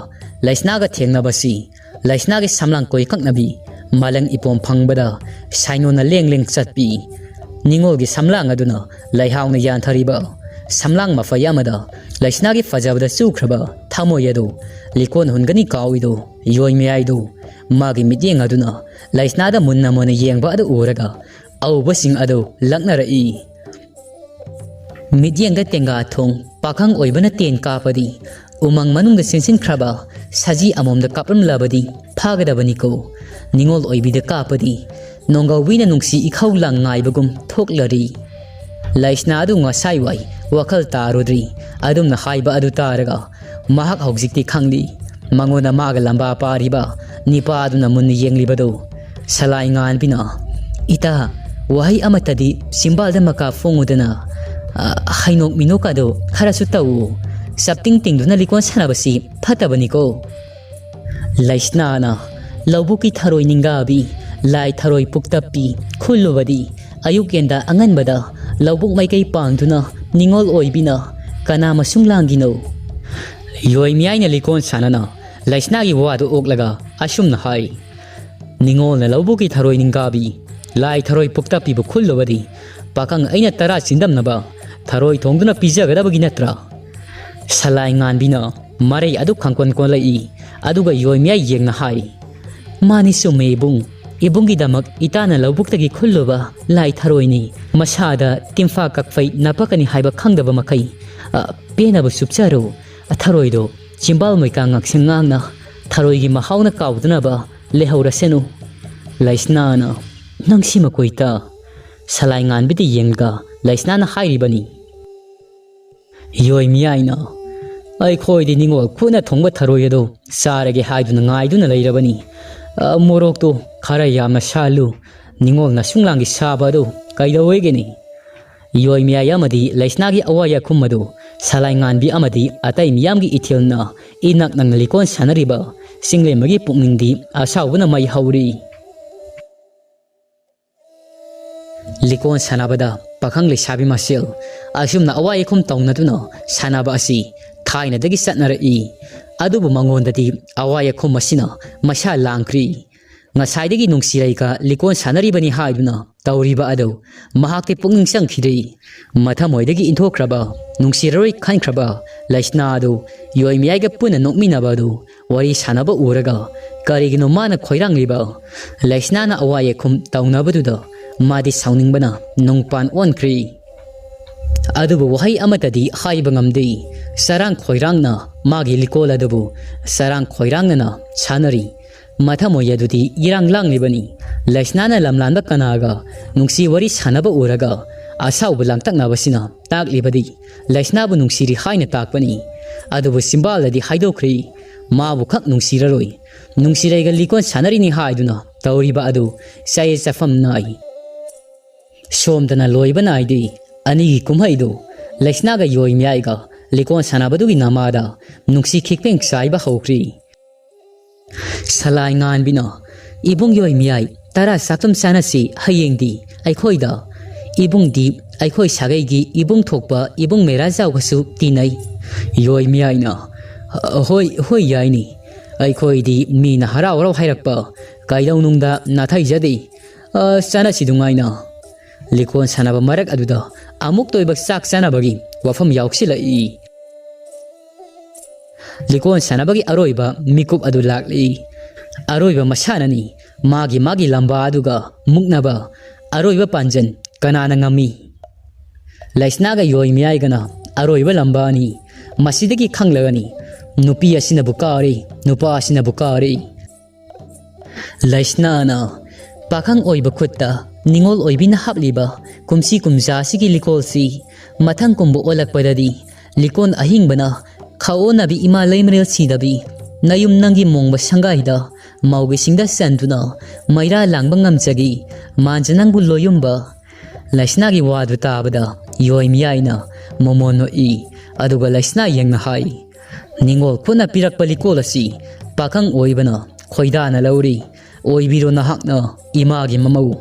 ꯂꯩꯁꯅꯥꯒ ꯊꯦꯡꯅꯕꯁꯤ, ꯂꯩꯁꯅꯥꯒꯤ ꯁꯝꯂꯥꯡ ꯀꯣꯏꯀꯛꯅꯕꯤ, ꯃꯥꯂꯪ ꯏꯄꯣꯝ ꯐꯪꯕꯗ ꯁꯥꯏꯅꯣꯟꯅ ꯂꯦꯡ ꯂꯦꯡ ꯆꯠꯄꯤ꯫ ꯅꯤꯉꯣꯜꯒꯤ ꯁꯝꯂꯥꯡ ꯑꯗꯨꯅ ꯂꯩꯍꯥꯎꯅ ꯌꯥꯟꯊꯔꯤꯕ ꯁꯝꯂꯥꯡ ꯃꯐꯩ ꯑꯃꯗ ꯂꯩꯁꯅꯥꯒꯤ ꯐꯖꯕꯗ ꯆꯨꯈ꯭ꯔꯕ ꯊꯃꯣꯏ ꯑꯗꯨ ꯂꯤꯀꯣꯟ ꯍꯨꯟꯒꯅꯤ ꯀꯥꯎꯏꯗꯨ ꯌꯣꯏ ꯃꯌꯥꯏꯗꯨ꯫ ꯃꯥꯒꯤ ꯃꯤꯠꯌꯦꯡ ꯑꯗꯨꯅ ꯂꯩꯁꯅꯥꯗ ꯃꯨꯟꯅ ꯃꯨꯟꯅ ꯌꯦꯡꯕ ꯑꯗꯨ ꯎꯔꯒ ꯑꯎꯕꯁꯤꯡ ꯑꯗꯨ ꯂꯛꯅꯔꯛꯏ꯫ ꯃꯤꯠꯌꯦꯡꯗ ꯇꯦꯡꯒꯥ ꯊꯣꯡ, ꯄꯥꯈꯪ ꯑꯣꯏꯕꯅ ꯇꯦꯟ ꯀꯥꯞꯄꯗꯤ, ꯎꯃꯪ ꯃꯅꯨꯡꯗ ꯆꯦꯟꯁꯤꯟꯈ꯭ꯔꯕ ꯁꯖꯤ ꯑꯃꯣꯝꯗ ꯀꯥꯞꯂꯝꯂꯕꯗꯤ ꯐꯥꯒꯗꯕꯅꯤꯀꯣ꯫ ꯅꯤꯉꯣꯜ ꯑꯣꯏꯕꯤꯗ ꯀꯥꯞꯄꯗꯤ, ꯅꯣꯡꯒꯧꯕꯤꯅ ꯅꯨꯡꯁꯤ ꯏꯈꯧ ꯂꯥꯡ ꯉꯥꯏꯕꯒꯨꯝ ꯊꯣꯛꯂꯔꯤ꯫ ꯂꯩꯁꯅꯥ ꯑꯗꯨ ꯉꯁꯥꯏ ꯋꯥꯏ ꯋꯥꯈꯜ ꯇꯥꯔꯨꯗ꯭ꯔꯤ꯫ ꯑꯗꯨꯝꯅ ꯍꯥꯏꯕ ꯑꯗꯨ ꯇꯥꯔꯒ ꯃꯍꯥꯛ ꯍꯧꯖꯤꯛꯇꯤ ꯈꯪꯂꯤ꯫ ꯃꯉꯣꯟꯗ ꯃꯥꯒ ꯂꯝꯕꯥ ꯄꯥꯔꯤꯕ ꯅꯤꯄꯥ ꯑꯗꯨꯅ ꯃꯨꯟꯅ ꯌꯦꯡꯂꯤꯕꯗꯨ꯫ ꯁꯂꯥꯏ ꯉꯥꯟꯕꯤꯅ, "ꯏꯇꯥ, ꯋꯥꯍꯩ ꯑꯃꯠꯇꯗꯤ ꯆꯤꯝꯕꯥꯜꯗ ꯃꯀꯥ ꯐꯣꯡꯉꯨꯗꯅ, ꯑ, ꯍꯩꯅꯣꯛ ꯃꯤꯅꯣꯛ ꯑꯗꯨ ꯈꯔꯁꯨ ꯇꯧꯎ꯫ ꯆꯞꯇꯤꯡ ꯇꯤꯡꯗꯨꯅ ꯂꯤꯀꯣꯟ ꯁꯥꯟꯅꯕꯁꯤ ꯐꯠꯇꯕꯅꯤꯀꯣ"꯫ ꯂꯩꯁꯅꯥꯅ ꯂꯧꯕꯨꯛꯀꯤ ꯊꯔꯣꯏ ꯅꯤꯡꯒꯥꯕꯤ, ꯂꯥꯏ ꯊꯔꯣꯏ ꯄꯨꯛꯇꯞꯄꯤ, ꯈꯨꯜꯂꯨꯕꯗꯤ ꯑꯌꯨꯛ ꯌꯦꯟꯗ ꯑꯉꯟꯕꯗ ꯂꯧꯕꯨꯛ ꯃꯥꯏꯀꯩ ꯄꯥꯡꯗꯨꯅ ꯅꯤꯡꯉꯣꯜ ꯑꯣꯏꯕꯤꯅ ꯀꯅꯥ ꯃꯁꯨꯡ ꯂꯥꯡꯒꯤꯅꯣ? ꯌꯣꯏ ꯃꯤꯌꯥꯏꯅ ꯂꯤꯀꯣꯟ ꯁꯥꯟꯅꯅ ꯂꯩꯁꯅꯥꯒꯤ ꯋꯥꯗꯨ ꯑꯣꯛꯂꯒ ꯑꯁꯨꯝꯅ ꯍꯥꯏ, ꯅꯤꯡꯉꯣꯜꯅ ꯂꯧꯕꯨꯛꯀꯤ ꯊꯔꯣꯏ ꯅꯤꯡꯒꯥꯕꯤ, ꯂꯥꯏ ꯊꯔꯣꯏ ꯄꯨꯛꯇꯞꯄꯤꯕꯨ ꯈꯨꯜꯂꯨꯕꯗꯤ ꯄꯥꯈꯪ ꯑꯩꯅ ꯇꯔꯥ ꯆꯤꯟꯗꯝꯅꯕ ꯊꯔꯣꯏ ꯊꯣꯡꯗꯨꯅ ꯄꯤꯖꯒꯗꯕꯒꯤ ꯅꯠꯇ꯭ꯔꯥ? ꯁꯂꯥꯏ ꯉꯥꯟꯕꯤꯅ ꯃꯔꯩ ꯑꯗꯨ ꯈꯪꯀꯣꯟ ꯀꯣꯜꯂꯛꯏ꯫ ꯑꯗꯨꯒ ꯌꯣꯏ ꯃꯤꯌꯥꯏ ꯌꯦꯡꯅ ꯍꯥꯏ, ꯃꯥꯅꯤ ꯆꯨꯝꯃꯦ ꯏꯕꯨꯡ꯫ ꯏꯕꯨꯡꯒꯤꯗꯃꯛ ꯏꯇꯥꯅ ꯂꯧꯕꯨꯛꯇꯒꯤ ꯈꯨꯜꯂꯨꯕ ꯂꯥꯏ ꯊꯔꯣꯏꯅꯤ꯫ ꯃꯁꯥꯗ ꯇꯤꯝꯐꯥ ꯀꯛꯐꯩ ꯅꯄꯛꯀꯅꯤ ꯍꯥꯏꯕ ꯈꯪꯗꯕ ꯃꯈꯩ, ꯑ, ꯄꯦꯟꯅꯕ ꯆꯨꯞꯆꯔꯨ꯫ ꯑꯊꯔꯣꯏꯗꯣ ꯆꯤꯝꯕꯥꯜ ꯃꯩꯀꯥ ꯉꯥꯛꯁꯪ ꯉꯥꯡꯅ ꯊꯔꯣꯏꯒꯤ ꯃꯍꯥꯎꯅ ꯀꯥꯎꯗꯅꯕ ꯂꯩꯍꯧꯔꯁꯅꯨ꯫ ꯂꯩꯁꯅꯥꯅ, ꯅꯪꯁꯤ ꯃꯀꯣꯏꯇ꯫ ꯁꯂꯥꯏ ꯉꯥꯟꯕꯤꯗ ꯌꯦꯡꯂꯒ ꯂꯩꯁꯅꯥꯅ ꯍꯥꯏꯔꯤꯕꯅꯤ꯫ ꯌꯣꯏ ꯃꯤꯌꯥꯏꯅ, ꯑꯩꯈꯣꯏꯗꯤ ꯅꯤꯡꯉꯣꯜ ꯈꯨꯠꯅ ꯊꯣꯡꯕ ꯊꯔꯣꯏ ꯑꯗꯨ ꯆꯥꯔꯒꯦ ꯍꯥꯏꯗꯨꯅ ꯉꯥꯏꯗꯨꯅ ꯂꯩꯔꯕꯅꯤ꯫ ꯑ, ꯃꯣꯔꯣꯛꯇꯨ ꯈꯔ ꯌꯥꯝꯅ ꯁꯥꯍꯜꯂꯨ꯫ ꯅꯤꯡꯉꯣꯜ ꯅꯁꯨꯡꯂꯥꯡꯒꯤ ꯁꯥꯕ ꯑꯗꯨ ꯀꯩꯗꯧꯋꯦꯒꯦꯅꯤ? ꯌꯣꯏ ꯃꯤꯌꯥꯏ ꯑꯃꯗꯤ ꯂꯩꯁꯅꯥꯒꯤ ꯑꯋꯥ ꯌꯥꯈꯨꯝ ꯑꯗꯨ ꯁꯂꯥꯏ ꯉꯥꯟꯕꯤ ꯑꯃꯗꯤ ꯑꯇꯩ ꯃꯤꯌꯥꯝꯒꯤ ꯏꯊꯤꯜꯅ ꯏꯅꯛ ꯅꯛꯅ ꯂꯤꯀꯣꯟ ꯁꯥꯟꯅꯔꯤꯕ ꯆꯤꯡꯂꯦꯝꯕꯒꯤ ꯄꯨꯛꯅꯤꯡꯗꯤ ꯑꯁꯥꯎꯕꯅ ꯃꯩ ꯍꯧꯔꯤ꯫ ꯂꯤꯀꯣꯟ ꯁꯥꯟꯅꯕꯗ ꯄꯥꯈꯪ ꯂꯩꯁꯥꯕꯤ ꯃꯁꯦꯜ ꯑꯁꯨꯝꯅ ꯑꯋꯥ ꯌꯥꯈꯨꯝ ꯇꯧꯅꯗꯨꯅ ꯁꯥꯟꯅꯕ ꯑꯁꯤ ꯊꯥꯏꯅꯗꯒꯤ ꯆꯠꯅꯔꯛꯏ꯫ ꯑꯗꯨꯕꯨ ꯃꯉꯣꯟꯗꯗꯤ ꯑꯋꯥ ꯌꯥꯈꯨꯝ ꯑꯁꯤꯅ ꯃꯁꯥ ꯂꯥꯡꯈ꯭ꯔꯤ꯫ ꯉꯁꯥꯏꯗꯒꯤ ꯅꯨꯡꯁꯤꯔꯩꯒ ꯂꯤꯀꯣꯟ ꯁꯥꯟꯅꯔꯤꯕꯅꯤ ꯍꯥꯏꯗꯨꯅ ꯇꯧꯔꯤꯕ ꯑꯗꯨ ꯃꯍꯥꯛꯇꯤ ꯄꯨꯛꯅꯤꯡ ꯆꯪꯈꯤꯗꯦ꯫ ꯃꯊꯃꯣꯏꯗꯒꯤ ꯏꯟꯊꯣꯛꯈ꯭ꯔꯕ, ꯅꯨꯡꯁꯤꯔꯔꯣꯏ ꯈꯟꯈ꯭ꯔꯕ ꯂꯩꯁꯅꯥ ꯑꯗꯨ ꯌꯣꯏ ꯃꯤꯌꯥꯏꯒ ꯄꯨꯟꯅ ꯅꯣꯛꯃꯤꯟꯅꯕ ꯑꯗꯨ ꯋꯥꯔꯤ ꯁꯥꯟꯅꯕ ꯎꯔꯒ ꯀꯔꯤꯒꯤꯅꯣ ꯃꯥꯅ ꯈꯣꯏꯔꯥꯡꯂꯤꯕ? ꯂꯩꯁꯅꯥꯅ ꯑꯋꯥ ꯌꯥꯈꯨꯝ ꯇꯧꯅꯕꯗꯨꯗ ꯃꯥꯗꯤ ꯁꯥꯎꯅꯤꯡꯕꯅ ꯅꯨꯡꯄꯥꯟ ꯑꯣꯟꯈ꯭ꯔꯤ꯫ ꯑꯗꯨꯕꯨ ꯋꯥꯍꯩ ꯑꯃꯠꯇꯗꯤ ꯍꯥꯏꯕ ꯉꯝꯗꯦ꯫ ꯆꯔꯥꯡ ꯈꯣꯏꯔꯥꯡꯅ ꯃꯥꯒꯤ ꯂꯤꯀꯣꯜ ꯑꯗꯨꯕꯨ ꯆꯔꯥꯡ ꯈꯣꯏꯔꯥꯡꯅꯅ ꯁꯥꯟꯅꯔꯤ꯫ ꯃꯊꯃꯣꯏ ꯑꯗꯨꯗꯤ ꯏꯔꯥꯡ ꯂꯥꯡꯂꯤꯕꯅꯤ꯫ ꯂꯩꯁꯅꯥꯅ ꯂꯝꯂꯥꯟꯕ ꯀꯅꯥꯒ ꯅꯨꯡꯁꯤ ꯋꯥꯔꯤ ꯁꯥꯟꯅꯕ ꯎꯔꯒ ꯑꯁꯥꯎꯕ ꯂꯥꯡꯇꯛꯅꯕꯁꯤꯅ ꯇꯥꯛꯂꯤꯕꯗꯤ ꯂꯩꯁꯅꯥꯕꯨ ꯅꯨꯡꯁꯤꯔꯤ ꯍꯥꯏꯅ ꯇꯥꯛꯄꯅꯤ꯫ ꯑꯗꯨꯕꯨ ꯆꯤꯝꯕꯥꯜꯗꯗꯤ ꯍꯥꯏꯗꯣꯛꯈ꯭ꯔꯤ, ꯃꯥꯕꯨ ꯈꯛ ꯅꯨꯡꯁꯤꯔꯔꯣꯏ, ꯅꯨꯡꯁꯤꯔꯩꯒ ꯂꯤꯀꯣꯟ ꯁꯥꯟꯅꯔꯤꯅꯤ ꯍꯥꯏꯗꯨꯅ ꯇꯧꯔꯤꯕ ꯑꯗꯨ ꯆꯌꯦꯠ ꯆꯐꯝ ꯅꯥꯏ꯫ ꯁꯣꯝꯗꯅ ꯂꯣꯏꯕ ꯅꯥꯏꯗꯦ꯫ ꯑꯅꯤꯒꯤ ꯀꯨꯝꯍꯩꯗꯨ ꯂꯩꯁꯅꯥꯒ ꯌꯣꯏ ꯃꯤꯌꯥꯏꯒ ꯂꯤꯀꯣꯟ ꯁꯥꯟꯅꯕꯗꯨꯒꯤ ꯅꯃꯥꯗ ꯅꯨꯡꯁꯤ ꯈꯤꯛꯄꯦꯡ ꯆꯥꯏꯕ ꯍꯧꯈ꯭ꯔꯤ꯫ ꯁꯂꯥꯏ ꯉꯥꯟꯕꯤꯅ, "ꯏꯕꯨꯡ ꯌꯣꯏ ꯃꯤꯌꯥꯏ, ꯇꯔꯥ ꯆꯥꯛꯇꯨꯝ ꯆꯥꯅꯁꯤ ꯍꯌꯦꯡꯗꯤ ꯑꯩꯈꯣꯏꯗ꯫ ꯏꯕꯨꯡꯗꯤ ꯑꯩꯈꯣꯏ ꯁꯥꯒꯩꯒꯤ ꯏꯕꯨꯡ ꯊꯣꯛꯄ ꯏꯕꯨꯡ ꯃꯦꯔꯥ ꯖꯥꯎꯒꯁꯨ ꯇꯤꯟꯅꯩ꯫" ꯌꯣꯏ ꯃꯤꯌꯥꯏꯅ, "ꯍꯣꯏ, ꯍꯣꯏ, ꯌꯥꯏꯅꯤ꯫ ꯑꯩꯈꯣꯏꯗꯤ ꯃꯤꯅ ꯍꯔꯥꯎ ꯍꯔꯥꯎ ꯍꯥꯏꯔꯛꯄ ꯀꯩꯗꯧꯅꯨꯡꯗ ꯅꯥꯊꯩꯖꯗꯦ꯫ ꯑ, ꯆꯥꯅꯁꯤ ꯅꯨꯡꯉꯥꯏꯅ꯫" ꯂꯤꯀꯣꯟ ꯁꯥꯟꯅꯕ ꯃꯔꯛ ꯑꯗꯨꯗ ꯑꯃꯨꯛꯇ ꯑꯣꯏꯕ ꯆꯥꯛ ꯆꯥꯅꯕꯒꯤ ꯋꯥꯐꯝ ꯌꯥꯎꯁꯤꯜꯂꯛꯏ꯫ ꯂꯤꯀꯣꯟ ꯁꯥꯟꯅꯕꯒꯤ ꯑꯔꯣꯏꯕ ꯃꯤꯀꯨꯞ ꯑꯗꯨ ꯂꯥꯛꯂꯤ꯫ ꯑꯔꯣꯏꯕ ꯃꯁꯥꯟꯅꯅꯤ꯫ ꯃꯥꯒꯤ ꯃꯥꯒꯤ ꯂꯝꯕꯥ ꯑꯗꯨꯒ ꯃꯨꯛꯅꯕ ꯑꯔꯣꯏꯕ ꯄꯥꯟꯖꯟ ꯀꯅꯥꯅ ꯉꯝꯃꯤ? ꯂꯩꯁꯅꯥꯒ ꯌꯣꯏ ꯃꯤꯌꯥꯏꯒꯅ ꯑꯔꯣꯏꯕ ꯂꯝꯕꯥꯅꯤ꯫ ꯃꯁꯤꯗꯒꯤ ꯈꯪꯂꯒꯅꯤ ꯅꯨꯄꯤ ꯑꯁꯤꯅꯕꯨ ꯀꯥꯔꯤ, ꯅꯨꯄꯥ ꯑꯁꯤꯅꯕꯨ ꯀꯥꯔꯤ꯫ ꯂꯩꯁꯅꯥꯅ ꯄꯥꯈꯪ ꯑꯣꯏꯕ ꯈꯨꯠꯇ ꯅꯤꯉꯣꯜ ꯑꯣꯏꯕꯤꯅ ꯍꯥꯞꯂꯤꯕ ꯀꯨꯝꯁꯤ ꯀꯨꯝꯖꯥ ꯑꯁꯤꯒꯤ ꯂꯤꯀꯣꯜꯁꯤ ꯃꯊꯪ ꯀꯨꯝꯕ ꯑꯣꯜꯂꯛꯄꯗꯗꯤ ꯂꯤꯀꯣꯟ ꯑꯍꯤꯡꯕꯅ ꯈꯥꯑꯣꯟꯅꯕꯤ ꯏꯃꯥ ꯂꯩꯃꯔꯦꯜ ꯁꯤꯗꯕꯤ ꯅꯌꯨꯝ ꯅꯪꯒꯤ ꯃꯣꯡꯕ ꯁꯪꯒꯥꯏꯗ ꯃꯧꯒꯤꯁꯤꯡꯗ ꯆꯟꯗꯨꯅ ꯃꯩꯔꯥ ꯂꯥꯡꯕ ꯉꯝꯖꯒꯤ ꯃꯥꯟꯖ ꯅꯪꯕꯨ ꯂꯣꯌꯨꯝꯕ꯫ ꯂꯩꯁꯅꯥꯒꯤ ꯋꯥꯗꯨ ꯇꯥꯕꯗ ꯌꯣꯏ ꯃꯤꯌꯥꯏꯅ ꯃꯣꯃꯣꯟ ꯅꯣꯛꯏ꯫ ꯑꯗꯨꯒ ꯂꯩꯁꯅꯥ ꯌꯦꯡꯅ ꯍꯥꯏ, "ꯅꯤꯡꯉꯣꯜ ꯈꯨꯠꯅ ꯄꯤꯔꯛꯄ ꯂꯤꯀꯣꯜ ꯑꯁꯤ ꯄꯥꯈꯪ ꯑꯣꯏꯕꯅ ꯈꯣꯏꯗꯥꯅ ꯂꯧꯔꯤ꯫ ꯑꯣꯏꯕꯤꯔꯣ ꯅꯍꯥꯛꯅ ꯏꯃꯥꯒꯤ ꯃꯃꯧ꯫"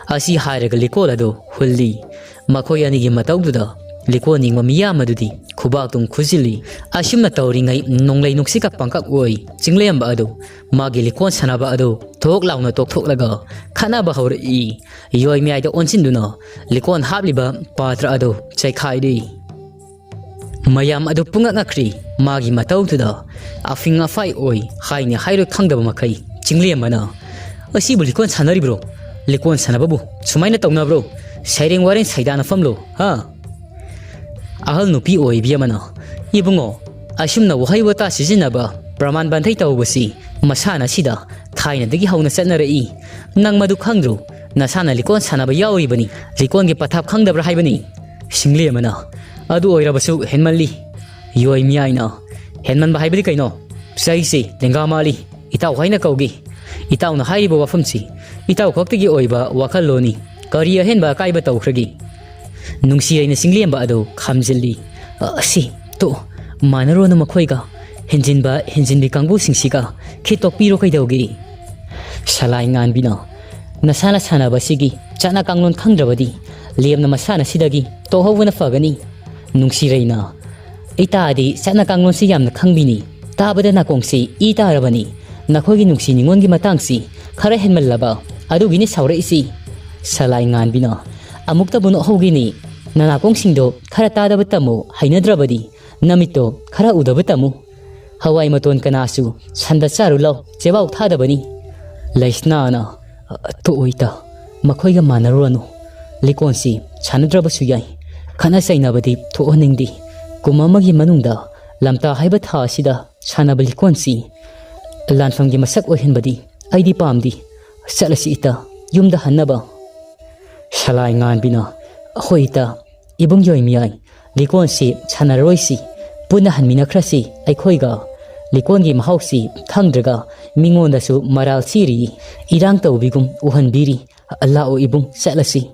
ꯑꯁꯤ ꯍꯥꯏꯔꯒ ꯂꯤꯀꯣꯜ ꯑꯗꯨ ꯍꯨꯜꯂꯤ꯫ ꯃꯈꯣꯏ ꯑꯅꯤꯒꯤ ꯃꯇꯧꯗꯨꯗ ꯂꯤꯀꯣꯜ ꯅꯤꯡꯕ ꯃꯤꯌꯥꯝ ꯑꯗꯨꯗꯤ ꯈꯨꯕꯥꯛꯇꯨꯝ ꯈꯨꯖꯤꯜꯂꯤ꯫ ꯑꯁꯨꯝꯅ ꯇꯧꯔꯤꯉꯩ ꯅꯣꯡꯂꯩ ꯅꯨꯡꯁꯤꯠꯀ ꯄꯪꯀꯛ ꯑꯣꯏ꯫ ꯆꯤꯡꯂꯦꯝꯕ ꯑꯗꯨ ꯃꯥꯒꯤ ꯂꯤꯀꯣꯟ ꯁꯥꯟꯅꯕ ꯑꯗꯨ ꯊꯣꯛ ꯂꯥꯎꯅ ꯇꯣꯛꯊꯣꯛꯂꯒ ꯈꯠꯅꯕ ꯍꯧꯔꯛꯏ꯫ ꯌꯣꯏ ꯃꯌꯥꯏꯗ ꯑꯣꯟꯁꯤꯟꯗꯨꯅ ꯂꯤꯀꯣꯟ ꯍꯥꯞꯂꯤꯕ ꯄꯥꯇ꯭ꯔ ꯑꯗꯨ ꯆꯩꯈꯥꯏꯔꯤ꯫ ꯃꯌꯥꯝ ꯑꯗꯨ ꯄꯨꯡꯉꯛ ꯉꯛꯈ꯭ꯔꯤ꯫ ꯃꯥꯒꯤ ꯃꯇꯧꯗꯨꯗ ꯑꯐꯤꯡ ꯑꯐꯥꯏ ꯑꯣꯏ ꯍꯥꯏꯅꯤ ꯍꯥꯏꯔꯣꯏ ꯈꯪꯗꯕ ꯃꯈꯩ꯫ ꯆꯤꯡꯂꯦꯝꯕꯅ, "ꯑꯁꯤꯕꯨ ꯂꯤꯀꯣꯟ ꯁꯥꯟꯅꯔꯤꯕ꯭ꯔꯣ? ꯂꯤꯀꯣꯟ ꯁꯥꯟꯅꯕꯕꯨ ꯁꯨꯃꯥꯏꯅ ꯇꯧꯅꯕ꯭ꯔꯣ? ꯁꯩꯔꯦꯡ ꯋꯥꯔꯦꯡ ꯁꯩꯗꯥꯅꯐꯝꯂꯣ, ꯍꯥ?" ꯑꯍꯜ ꯅꯨꯄꯤ ꯑꯣꯏꯕꯤ ꯑꯃꯅ, "ꯏꯕꯨꯡꯉꯣ, ꯑꯁꯨꯝꯅ ꯋꯥꯍꯩ ꯋꯥꯇꯥ ꯁꯤꯖꯤꯟꯅꯕ ꯄ꯭ꯔꯃꯥꯟ ꯄꯥꯟꯊꯩ ꯇꯧꯕꯁꯤ ꯃꯁꯥꯟꯅ ꯑꯁꯤꯗ ꯊꯥꯏꯅꯗꯒꯤ ꯍꯧꯅ ꯆꯠꯅꯔꯛꯏ꯫ ꯅꯪ ꯃꯗꯨ ꯈꯪꯗ꯭ꯔꯣ? ꯅꯁꯥꯅ ꯂꯤꯀꯣꯟ ꯁꯥꯟꯅꯕ ꯌꯥꯎꯔꯤꯕꯅꯤ꯫ ꯂꯤꯀꯣꯟꯒꯤ ꯄꯊꯥꯞ ꯈꯪꯗꯕ꯭ꯔꯥ ꯍꯥꯏꯕꯅꯤ?" ꯁꯤꯡꯂꯦꯝꯕꯅ, "ꯑꯗꯨ ꯑꯣꯏꯔꯕꯁꯨ ꯍꯦꯟꯃꯜꯂꯤ꯫" ꯌꯣꯏ ꯃꯤꯌꯥꯏꯅ, "ꯍꯦꯟꯃꯟꯕ ꯍꯥꯏꯕꯗꯤ ꯀꯩꯅꯣ? ꯆꯍꯤꯁꯤ ꯂꯦꯡꯒꯥ ꯃꯥꯜꯂꯤ꯫ ꯏꯇꯥꯎ ꯍꯥꯏꯅ ꯀꯧꯒꯦ꯫ ꯏꯇꯥꯎꯅ ꯍꯥꯏꯔꯤꯕ ꯋꯥꯐꯝꯁꯤ ꯏꯇꯥꯎ ꯈꯛꯇꯒꯤ ꯑꯣꯏꯕ ꯋꯥꯈꯜꯂꯣꯟꯅꯤ꯫ ꯀꯔꯤ ꯑꯍꯦꯟꯕ ꯑꯀꯥꯏꯕ ꯇꯧꯈ꯭ꯔꯒꯦ?" ꯅꯨꯡꯁꯤꯔꯩꯅ ꯆꯤꯡꯂꯦꯝꯕ ꯑꯗꯨ ꯈꯥꯝꯖꯤꯜꯂꯤ꯫ "ꯑꯁꯤ ꯇꯣꯛꯑꯣ, ꯃꯥꯟꯅꯔꯣꯅ ꯃꯈꯣꯏꯒ꯫ ꯍꯦꯟꯖꯤꯟꯕ ꯍꯦꯟꯖꯤꯟꯕꯤ ꯀꯥꯡꯕꯨꯁꯤꯡꯁꯤꯒ ꯈꯤꯠ ꯇꯣꯛꯄꯤꯔꯣ ꯀꯩꯗꯧꯒꯦ? ꯁꯂꯥꯏ ꯉꯥꯟꯕꯤꯅ, "ꯅꯁꯥꯅ ꯁꯥꯟꯅꯕꯁꯤꯒꯤ ꯆꯠꯅ ꯀꯥꯡꯂꯣꯟ ꯈꯪꯗ꯭ꯔꯕꯗꯤ ꯂꯦꯝꯅ ꯃꯁꯥꯟꯅꯁꯤꯗꯒꯤ ꯇꯣꯛꯍꯧꯕꯅ ꯐꯒꯅꯤ꯫ ꯅꯨꯡꯁꯤꯔꯩꯅ, ꯏꯇꯥꯗꯤ ꯆꯠꯅ ꯀꯥꯡꯂꯣꯟꯁꯤ ꯌꯥꯝꯅ ꯈꯪꯕꯤꯅꯤ꯫ ꯇꯥꯕꯗ ꯅꯥꯀꯣꯡꯁꯤ ꯏ ꯇꯥꯔꯕꯅꯤ꯫ ꯅꯈꯣꯏꯒꯤ ꯅꯨꯡꯁꯤ ꯅꯤꯉꯣꯟꯒꯤ ꯃꯇꯥꯡꯁꯤ ꯈꯔ ꯍꯦꯟꯃꯜꯂꯕ ꯑꯗꯨꯒꯤꯅꯤ ꯁꯥꯎꯔꯛꯏꯁꯤ꯫" ꯁꯂꯥꯏ ꯉꯥꯟꯕꯤꯅ, "ꯑꯃꯨꯛꯇꯕꯨ ꯅꯣꯛꯍꯧꯒꯦꯅꯤ꯫ ꯅꯅꯥꯀꯣꯡꯁꯤꯡꯗꯣ ꯈꯔ ꯇꯥꯗꯕ ꯇꯝꯃꯨ, ꯍꯩꯅꯗ꯭ꯔꯕꯗꯤ ꯅꯃꯤꯠꯇꯣ ꯈꯔ ꯎꯗꯕ ꯇꯝꯃꯨ꯫ ꯍꯋꯥꯏ ꯃꯇꯣꯟ ꯀꯅꯥꯁꯨ ꯁꯟꯗ ꯆꯥꯔꯨ ꯂꯥꯎ, ꯆꯦꯕꯥꯎ ꯊꯥꯗꯕꯅꯤ꯫" ꯂꯩꯁꯅꯥꯅ, "ꯇꯣꯛꯑꯣ ꯏꯇꯥ, ꯃꯈꯣꯏꯒ ꯃꯥꯟꯅꯔꯨꯔꯅꯨ꯫ ꯂꯤꯀꯣꯟꯁꯤ ꯁꯥꯟꯅꯗ꯭ꯔꯕꯁꯨ ꯌꯥꯏ꯫ ꯈꯠꯅ ꯆꯩꯅꯕꯗꯤ ꯊꯣꯛꯍꯟꯅꯤꯡꯗꯦ꯫ ꯀꯨꯝ ꯑꯃꯒꯤ ꯃꯅꯨꯡꯗ ꯂꯝꯇꯥ ꯍꯥꯏꯕ ꯊꯥ ꯑꯁꯤꯗ ꯁꯥꯟꯅꯕ ꯂꯤꯀꯣꯟꯁꯤ ꯂꯥꯟꯐꯝꯒꯤ ꯃꯁꯛ ꯑꯣꯏꯍꯟꯕꯗꯤ ꯑꯩꯗꯤ ꯄꯥꯝꯗꯦ꯫ ꯆꯠꯂꯁꯤ ꯏꯇꯥ, ꯌꯨꯝꯗ ꯍꯟꯅꯕ꯫" ꯁꯂꯥꯏ ꯉꯥꯟꯕꯤꯅ, "ꯍꯣꯏ ꯏꯇꯥ, ꯏꯕꯨꯡ ꯌꯣꯏꯃꯤꯌꯥꯏ, ꯂꯤꯀꯣꯟꯁꯤ ꯁꯥꯟꯅꯔꯣꯏꯁꯤ, ꯄꯨꯟꯅ ꯍꯟꯃꯤꯟꯅꯈ꯭ꯔꯁꯤ ꯑꯩꯈꯣꯏꯒ꯫ ꯂꯤꯀꯣꯟꯒꯤ ꯃꯍꯥꯎꯁꯤ ꯈꯪꯗ꯭ꯔꯒ ꯃꯤꯉꯣꯟꯗꯁꯨ ꯃꯔꯥꯜ ꯁꯤꯔꯤ, ꯏꯔꯥꯡ ꯇꯧꯕꯤꯒꯨꯝ ꯎꯍꯟꯕꯤꯔꯤ꯫ ꯂꯥꯛꯑꯣ ꯏꯕꯨꯡ, ꯆꯠꯂꯁꯤ꯫"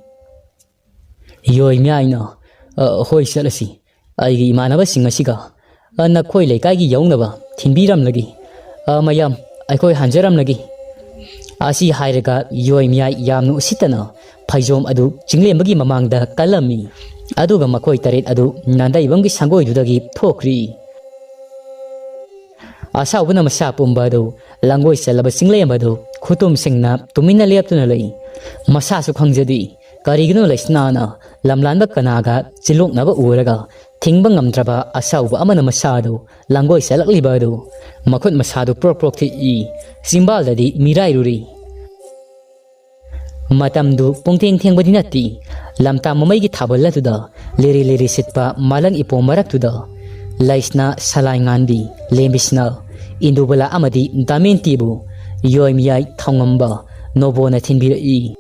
ꯌꯣꯏꯃꯤꯌꯥꯏꯅ, "ꯑ, ꯍꯣꯏ, ꯆꯠꯂꯁꯤ꯫ ꯑꯩꯒꯤ ꯏꯃꯥꯟꯅꯕꯁꯤꯡ ꯑꯁꯤꯒ, ꯑ, ꯅꯈꯣꯏ ꯂꯩꯀꯥꯏꯒꯤ ꯌꯧꯅꯕ ꯊꯤꯟꯕꯤꯔꯝꯂꯒꯦ꯫ ꯑ, ꯃꯌꯥꯝ, ꯑꯩꯈꯣꯏ ꯍꯟꯖꯔꯝꯂꯒꯦ꯫" ꯑꯁꯤ ꯍꯥꯏꯔꯒ ꯌꯣꯏꯃꯤꯌꯥꯏ ꯌꯥꯝꯅ ꯎꯁꯤꯠꯇꯅ ꯐꯩꯖꯣꯝ ꯑꯗꯨ ꯆꯤꯡꯂꯦꯝꯕꯒꯤ ꯃꯃꯥꯡꯗ ꯀꯜꯂꯝꯃꯤ꯫ ꯑꯗꯨꯒ ꯃꯈꯣꯏ ꯇꯔꯦꯠ ꯑꯗꯨ ꯅꯥꯟꯗꯩꯕꯝꯒꯤ ꯁꯪꯒꯣꯏꯗꯨꯗꯒꯤ ꯊꯣꯛꯈ꯭ꯔꯤ꯫ ꯑꯁꯥꯎꯕꯅ ꯃꯁꯥ ꯄꯨꯝꯕ ꯑꯗꯨ ꯂꯥꯡꯒꯣꯏ ꯆꯠꯂꯕ ꯆꯤꯡꯂꯦꯝꯕ ꯑꯗꯨ ꯈꯨꯇꯨꯝꯁꯤꯡꯅ ꯇꯨꯃꯤꯟꯅ ꯂꯦꯞꯇꯨꯅ ꯂꯩ꯫ ꯃꯁꯥꯁꯨ ꯈꯪꯖꯗꯦ꯫ ꯀꯔꯤꯒꯤꯅꯣ ꯂꯩꯁꯅꯥꯅ ꯂꯝꯂꯥꯟꯕ ꯀꯅꯥꯒ ꯆꯤꯜꯂꯣꯛꯅꯕ ꯎꯔꯒ ꯊꯤꯡꯕ ꯉꯝꯗ꯭ꯔꯕ ꯑꯁꯥꯎꯕ ꯑꯃꯅ ꯃꯁꯥꯗꯨ ꯂꯥꯡꯒꯣꯏ ꯆꯠꯂꯛꯂꯤꯕ ꯑꯗꯨ ꯃꯈꯨꯠ ꯃꯁꯥꯗꯨ ꯄ꯭ꯔꯣꯛ ꯄ꯭ꯔꯣꯛ ꯊꯤꯛꯏ, ꯆꯤꯝꯕꯥꯜꯗꯗꯤ ꯃꯤꯔꯥꯏꯔꯨꯔꯤ꯫ ꯃꯇꯝꯗꯨ ꯄꯨꯡꯊꯦꯡ ꯊꯦꯡꯕꯗꯤ ꯅꯠꯇꯦ꯫ ꯂꯝꯇꯥ ꯃꯃꯩꯒꯤ ꯊꯥꯕꯜ ꯑꯗꯨꯗ ꯂꯤꯔꯤ ꯂꯤꯔꯤ ꯁꯤꯠꯄ ꯃꯥꯂꯪ ꯏꯄꯣꯝ ꯃꯔꯛꯇꯨꯗ ꯂꯩꯁꯅꯥ, ꯁꯂꯥꯏ ꯉꯥꯟꯕꯤ, ꯂꯦꯝꯕꯤꯁꯅꯥ, ꯏꯟꯗꯨꯕꯂꯥ ꯑꯃꯗꯤ ꯗꯥꯃꯦꯟꯇꯤꯕꯨ ꯌꯣꯏꯃꯤꯌꯥꯏ ꯊꯧꯉꯝꯕ ꯅꯣꯕꯣꯅ ꯊꯤꯟꯕꯤꯔꯛꯏ꯫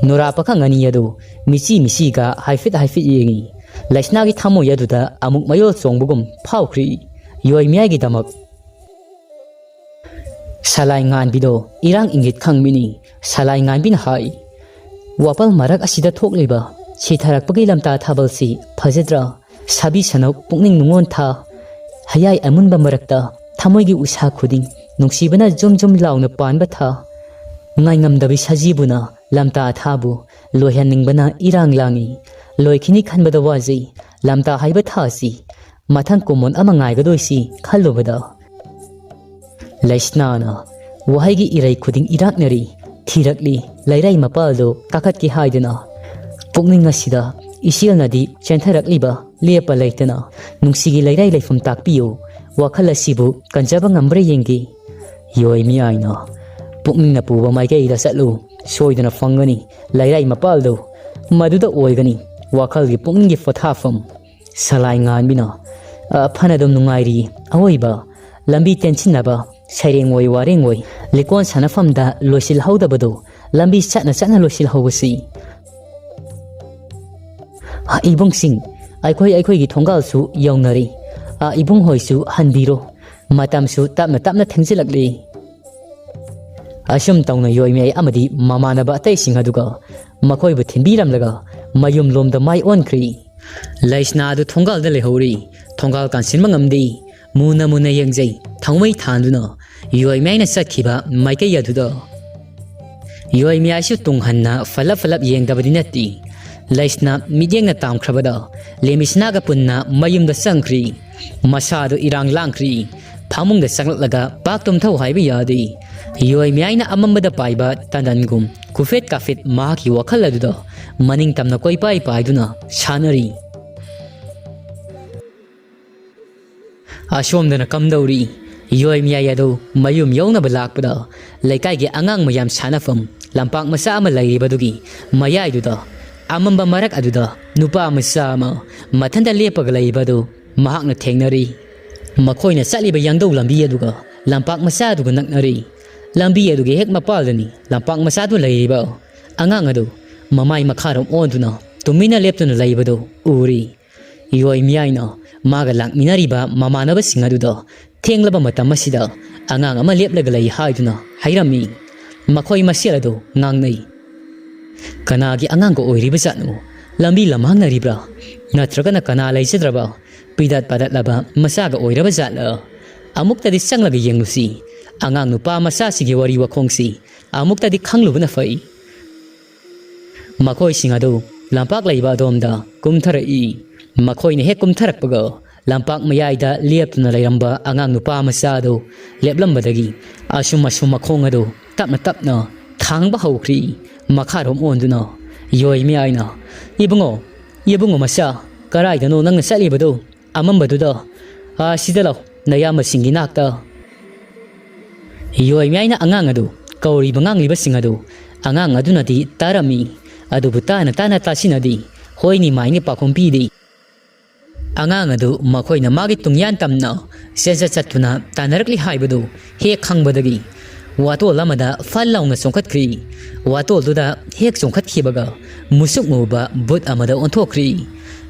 ꯅꯨꯔꯥ ꯄꯥꯈꯪ ꯑꯅꯤ ꯑꯗꯨ ꯃꯤꯆꯤ ꯃꯤꯆꯤꯒ ꯍꯥꯏꯐꯦꯠ ꯍꯥꯏꯐꯦꯠ ꯌꯦꯡꯉꯤ꯫ ꯂꯩꯁꯅꯥꯒꯤ ꯊꯃꯣꯏ ꯑꯗꯨꯗ ꯑꯃꯨꯛ ꯃꯌꯣꯜ ꯆꯣꯡꯕꯒꯨꯝ ꯐꯥꯎꯈ꯭ꯔꯤ꯫ ꯌꯣꯏꯃꯤꯌꯥꯏꯒꯤꯗꯃꯛ ꯁꯂꯥꯏ ꯉꯥꯟꯕꯤꯗꯣ ꯏꯔꯥꯡ ꯏꯪꯒꯤꯠ ꯈꯪꯕꯤꯅꯤ꯫ ꯁꯂꯥꯏ ꯉꯥꯟꯕꯤꯅ ꯍꯥꯏ, "ꯋꯥꯄꯜ ꯃꯔꯛ ꯑꯁꯤꯗ ꯊꯣꯛꯂꯤꯕ ꯁꯤꯊꯔꯛꯄꯒꯤ ꯂꯝꯇꯥ ꯊꯥꯕꯜꯁꯤ ꯐꯖꯗ꯭ꯔꯥ? ꯁꯥꯕꯤ ꯁꯅꯧ ꯄꯨꯛꯅꯤꯡ ꯅꯨꯡꯉꯣꯟ ꯊꯥ꯫ ꯍꯌꯥꯏ ꯑꯃꯨꯟꯕ ꯃꯔꯛꯇ ꯊꯃꯣꯏꯒꯤ ꯎꯁꯥ ꯈꯨꯗꯤꯡ ꯅꯨꯡꯁꯤꯕꯅ ꯖꯨꯝ ꯖꯨꯝ ꯂꯥꯎꯅ ꯄꯥꯟꯕ ꯊꯥ꯫ ꯉꯥꯏꯉꯝꯗꯕꯤ ꯁꯖꯤꯕꯨꯅ ꯂꯝꯇꯥ ꯊꯥꯕꯨ ꯂꯣꯏꯍꯟꯅꯤꯡꯕꯅ ꯏꯔꯥꯡ ꯂꯥꯡꯏ꯫ ꯂꯣꯏꯈꯤꯅꯤ ꯈꯟꯕꯗ ꯋꯥꯖꯩ꯫ ꯂꯝꯇꯥ ꯍꯥꯏꯕ ꯊꯥ ꯑꯁꯤ ꯃꯊꯪ ꯀꯨꯝꯑꯣꯟ ꯑꯃ ꯉꯥꯏꯒꯗꯣꯏꯁꯤ ꯈꯜꯂꯨꯕꯗ꯫ ꯂꯩꯁꯅꯥꯅ ꯋꯥꯍꯩꯒꯤ ꯏꯔꯩ ꯈꯨꯗꯤꯡ ꯏꯔꯥꯛꯅꯔꯤ꯫ ꯊꯤꯔꯛꯂꯤ ꯂꯩꯔꯥꯏ ꯃꯄꯥꯜꯗꯨ ꯀꯥꯈꯠꯀꯦ ꯍꯥꯏꯗꯨꯅ꯫ ꯄꯨꯛꯅꯤꯡ ꯑꯁꯤꯗ ꯏꯆꯦꯜꯅꯗꯤ ꯆꯦꯟꯊꯔꯛꯂꯤꯕ ꯂꯦꯞꯄ ꯂꯩꯇꯅ ꯅꯨꯡꯁꯤꯒꯤ ꯂꯩꯔꯥꯏ ꯂꯩꯐꯝ ꯇꯥꯛꯄꯤꯌꯨ꯫ ꯋꯥꯈꯜ ꯑꯁꯤꯕꯨ ꯀꯟꯖꯕ ꯉꯝꯕ꯭ꯔꯥ ꯌꯦꯡꯒꯦ꯫ ꯌꯣꯏ ꯃꯤꯌꯥꯏꯅ ꯄꯨꯛꯅꯤꯡꯅ ꯄꯨꯕ ꯃꯥꯏꯀꯩꯗ ꯆꯠꯂꯨ꯫ ꯁꯣꯏꯗꯅ ꯐꯪꯒꯅꯤ ꯂꯩꯔꯥꯏ ꯃꯄꯥꯜꯗꯨ꯫ ꯃꯗꯨꯗ ꯑꯣꯏꯒꯅꯤ ꯋꯥꯈꯜꯒꯤ ꯄꯨꯛꯅꯤꯡꯒꯤ ꯄꯣꯊꯥꯐꯝ꯫ ꯁꯂꯥꯏ ꯉꯥꯟꯕꯤꯅ, "ꯑ, ꯐꯅꯗꯨꯝ ꯅꯨꯡꯉꯥꯏꯔꯤ꯫ ꯑꯋꯣꯏꯕ ꯂꯝꯕꯤ ꯇꯦꯟꯁꯤꯟꯅꯕ, ꯁꯩꯔꯦꯡ ꯑꯣꯏ ꯋꯥꯔꯦꯡ ꯑꯣꯏ, ꯂꯤꯀꯣꯟ ꯁꯥꯟꯅꯐꯝꯗ ꯂꯣꯏꯁꯤꯜꯍꯧꯗꯕꯗꯨ ꯂꯝꯕꯤ ꯆꯠꯅ ꯆꯠꯅ ꯂꯣꯏꯁꯤꯜꯍꯧꯕꯁꯤ꯫" ꯑ, ꯏꯕꯨꯡꯁꯤꯡ, ꯑꯩꯈꯣꯏ ꯑꯩꯈꯣꯏꯒꯤ ꯊꯣꯡꯒꯥꯜꯁꯨ ꯌꯧꯅꯔꯤ꯫ ꯑ, ꯏꯕꯨꯡ ꯍꯣꯏꯁꯨ ꯍꯟꯕꯤꯔꯣ꯫ ꯃꯇꯝꯁꯨ ꯇꯞꯅ ꯇꯞꯅ ꯊꯦꯡꯖꯤꯜꯂꯛꯂꯤ꯫ ꯑꯁꯨꯝ ꯇꯧꯅ ꯌꯣꯏꯃꯤꯌꯥꯏ ꯑꯃꯗꯤ ꯃꯃꯥꯟꯅꯕ ꯑꯇꯩꯁꯤꯡ ꯑꯗꯨꯒ ꯃꯈꯣꯏꯕꯨ ꯊꯤꯟꯕꯤꯔꯝꯂꯒ ꯃꯌꯨꯝ ꯂꯣꯝꯗ ꯃꯥꯏ ꯑꯣꯟꯈ꯭ꯔꯤ꯫ ꯂꯩꯁꯅꯥ ꯑꯗꯨ ꯊꯣꯡꯒꯥꯜꯗ ꯂꯩꯍꯧꯔꯤ꯫ ꯊꯣꯡꯒꯥꯜ ꯀꯥꯟꯁꯤꯟꯕ ꯉꯝꯗꯦ꯫ ꯃꯨꯟꯅ ꯃꯨꯟꯅ ꯌꯦꯡꯖꯩ꯫ ꯊꯥꯡꯃꯩ ꯊꯥꯟꯗꯨꯅ ꯌꯣꯏꯃꯤꯌꯥꯏꯅ ꯆꯠꯈꯤꯕ ꯃꯥꯏꯀꯩ ꯑꯗꯨꯗ꯫ ꯌꯣꯏꯃꯤꯌꯥꯏꯁꯨ ꯇꯨꯡ ꯍꯟꯅ ꯐꯠꯂꯞ ꯐꯠꯂꯞ ꯌꯦꯡꯗꯕꯗꯤ ꯅꯠꯇꯦ꯫ ꯂꯩꯁꯅꯥ ꯃꯤꯠꯌꯦꯡꯅ ꯇꯥꯝꯈ꯭ꯔꯕꯗ ꯂꯦꯃꯤꯁꯅꯥꯒ ꯄꯨꯟꯅ ꯃꯌꯨꯝꯗ ꯆꯪꯈ꯭ꯔꯤ꯫ ꯃꯁꯥꯗꯨ ꯏꯔꯥꯡ ꯂꯥꯡꯈ꯭ꯔꯤ꯫ ꯐꯃꯨꯡꯗ ꯆꯪꯂꯛꯂꯒ ꯄꯥꯛ ꯇꯨꯝꯊꯧ ꯍꯥꯏꯕ ꯌꯥꯗꯦ꯫ ꯌꯣꯏꯃꯤꯌꯥꯏꯅ ꯑꯃꯝꯕꯗ ꯄꯥꯏꯕ ꯇꯟꯗꯟꯒꯨꯝ ꯀꯨꯐꯦꯠ ꯀꯥꯐꯦꯠ ꯃꯍꯥꯛꯀꯤ ꯋꯥꯈꯜ ꯑꯗꯨꯗ ꯃꯅꯤꯡ ꯇꯝꯅ ꯀꯣꯏꯄꯥꯏ ꯄꯥꯏꯗꯨꯅ ꯁꯥꯟꯅꯔꯤ꯫ ꯑꯁꯣꯝꯗꯅ ꯀꯝꯗꯧꯔꯤ? ꯌꯣꯏꯃꯤꯌꯥꯏ ꯑꯗꯨ ꯃꯌꯨꯝ ꯌꯧꯅꯕ ꯂꯥꯛꯄꯗ ꯂꯩꯀꯥꯏꯒꯤ ꯑꯉꯥꯡ ꯃꯌꯥꯝ ꯁꯥꯟꯅꯐꯝ ꯂꯝꯄꯥꯛ ꯃꯆꯥ ꯑꯃ ꯂꯩꯔꯤꯕꯗꯨꯒꯤ ꯃꯌꯥꯏꯗꯨꯗ ꯑꯃꯝꯕ ꯃꯔꯛ ꯑꯗꯨꯗ ꯅꯨꯄꯥ ꯃꯆꯥ ꯑꯃ ꯃꯊꯟꯇ ꯂꯦꯞꯄꯒ ꯂꯩꯕ ꯑꯗꯨ ꯃꯍꯥꯛꯅ ꯊꯦꯡꯅꯔꯤ꯫ ꯃꯈꯣꯏꯅ ꯆꯠꯂꯤꯕ ꯌꯥꯡꯗꯧ ꯂꯝꯕꯤ ꯑꯗꯨꯒ ꯂꯝꯄꯥꯛ ꯃꯆꯥ ꯑꯗꯨꯒ ꯅꯛꯅꯔꯤ꯫ ꯂꯝꯕꯤ ꯑꯗꯨꯒꯤ ꯍꯦꯛ ꯃꯄꯥꯜꯗꯅꯤ ꯂꯝꯄꯥꯛ ꯃꯆꯥꯗꯨ ꯂꯩꯔꯤꯕ꯫ ꯑꯉꯥꯡ ꯑꯗꯨ ꯃꯃꯥꯏ ꯃꯈꯥꯔꯣꯝ ꯑꯣꯟꯗꯨꯅ ꯇꯨꯃꯤꯟꯅ ꯂꯦꯞꯇꯨꯅ ꯂꯩꯕꯗꯨ ꯎꯔꯤ꯫ ꯌꯣꯏ ꯃꯤꯌꯥꯏꯅ ꯃꯥꯒ ꯂꯥꯛꯃꯤꯟꯅꯔꯤꯕ ꯃꯃꯥꯟꯅꯕꯁꯤꯡ ꯑꯗꯨꯗ ꯊꯦꯡꯂꯕ ꯃꯇꯝ ꯑꯁꯤꯗ ꯑꯉꯥꯡ ꯑꯃ ꯂꯦꯞꯂꯒ ꯂꯩ ꯍꯥꯏꯗꯨꯅ ꯍꯥꯏꯔꯝꯃꯤ꯫ ꯃꯈꯣꯏ ꯃꯁꯦꯜ ꯑꯗꯨ ꯉꯥꯡꯅꯩ꯫ "ꯀꯅꯥꯒꯤ ꯑꯉꯥꯡꯒ ꯑꯣꯏꯔꯤꯕ ꯖꯥꯠꯅꯣ? ꯂꯝꯕꯤ ꯂꯝꯍꯥꯡꯅꯔꯤꯕ꯭ꯔꯥ? ꯅꯠꯇ꯭ꯔꯒꯅ ꯀꯅꯥ ꯂꯩꯖꯗ꯭ꯔꯕ? ꯄꯤꯗꯠ ꯄꯥꯗꯠꯂꯕ ꯃꯆꯥꯒ ꯑꯣꯏꯔꯕ ꯖꯥꯠꯂ? ꯑꯃꯨꯛꯇꯗꯤ ꯆꯪꯂꯒ ꯌꯦꯡꯂꯨꯁꯤ꯫ ꯑꯉꯥꯡ ꯅꯨꯄꯥ ꯃꯆꯥꯁꯤꯒꯤ ꯋꯥꯔꯤ ꯋꯥꯈꯣꯡꯁꯤ ꯑꯃꯨꯛꯇꯗꯤ ꯈꯪꯂꯨꯕꯅ ꯐꯩ꯫ ꯃꯈꯣꯏꯁꯤꯡ ꯑꯗꯨ ꯂꯝꯄꯥꯛ ꯂꯩꯕ ꯑꯗꯣꯝꯗ ꯀꯨꯝꯊꯔꯛꯏ꯫ ꯃꯈꯣꯏꯅ ꯍꯦꯛ ꯀꯨꯝꯊꯔꯛꯄꯒ, ꯂꯝꯄꯥꯛ ꯃꯌꯥꯏꯗ ꯂꯦꯞꯇꯨꯅ ꯂꯩꯔꯝꯕ ꯑꯉꯥꯡ ꯅꯨꯄꯥ ꯃꯆꯥ ꯑꯗꯨ ꯂꯦꯞꯂꯝꯕꯗꯒꯤ ꯑꯁꯨꯝ ꯑꯁꯨꯝ ꯃꯈꯣꯡ ꯑꯗꯨ ꯇꯞꯅ ꯇꯞꯅ ꯊꯥꯡꯕ ꯍꯧꯈ꯭ꯔꯤ꯫ ꯃꯈꯥꯔꯣꯝ ꯑꯣꯟꯗꯨꯅ ꯌꯣꯏ ꯃꯌꯥꯏꯅ, "ꯏꯕꯨꯡꯉꯣ, ꯏꯕꯨꯡꯉꯣ ꯃꯆꯥ, ꯀꯔꯥꯏꯗꯅꯣ ꯅꯪꯅ ꯆꯠꯂꯤꯕꯗꯨ? ꯑꯃꯝꯕꯗꯨꯗ, ꯑꯥ, ꯁꯤꯗ ꯂꯥꯎ, ꯅꯌꯥꯝꯕꯁꯤꯡꯒꯤ ꯅꯥꯛꯇ꯫" ꯌꯣꯏ ꯃꯌꯥꯏꯅ ꯑꯉꯥꯡ ꯑꯗꯨ ꯀꯧꯔꯤꯕ ꯉꯥꯡꯂꯤꯕꯁꯤꯡ ꯑꯗꯨ ꯑꯉꯥꯡ ꯑꯗꯨꯅꯗꯤ ꯇꯥꯔꯝꯃꯤ꯫ ꯑꯗꯨꯕꯨ ꯇꯥꯅ ꯇꯥꯅ ꯇꯥꯁꯤꯟꯅꯗꯦ꯫ ꯍꯣꯏꯅꯤ ꯃꯥꯏꯅꯤ ꯄꯥꯎꯈꯨꯝ ꯄꯤꯗꯦ꯫ ꯑꯉꯥꯡ ꯑꯗꯨ ꯃꯈꯣꯏꯅ ꯃꯥꯒꯤ ꯇꯨꯡꯌꯥꯟ ꯇꯝꯅ ꯆꯦꯟꯆꯠ ꯆꯠꯇꯨꯅ ꯇꯥꯟꯅꯔꯛꯂꯤ ꯍꯥꯏꯕꯗꯨ ꯍꯦꯛ ꯈꯪꯕꯗꯒꯤ ꯋꯥꯇꯣꯜ ꯑꯃꯗ ꯐꯠ ꯂꯥꯎꯅ ꯆꯣꯡꯈꯠꯈ꯭ꯔꯤ꯫ ꯋꯥꯇꯣꯜꯗꯨꯗ ꯍꯦꯛ ꯆꯣꯡꯈꯠꯈꯤꯕꯒ ꯃꯨꯁꯨꯛ ꯃꯨꯕ ꯕꯨꯠ ꯑꯃꯗ ꯑꯣꯟꯊꯣꯛꯈ꯭ꯔꯤ꯫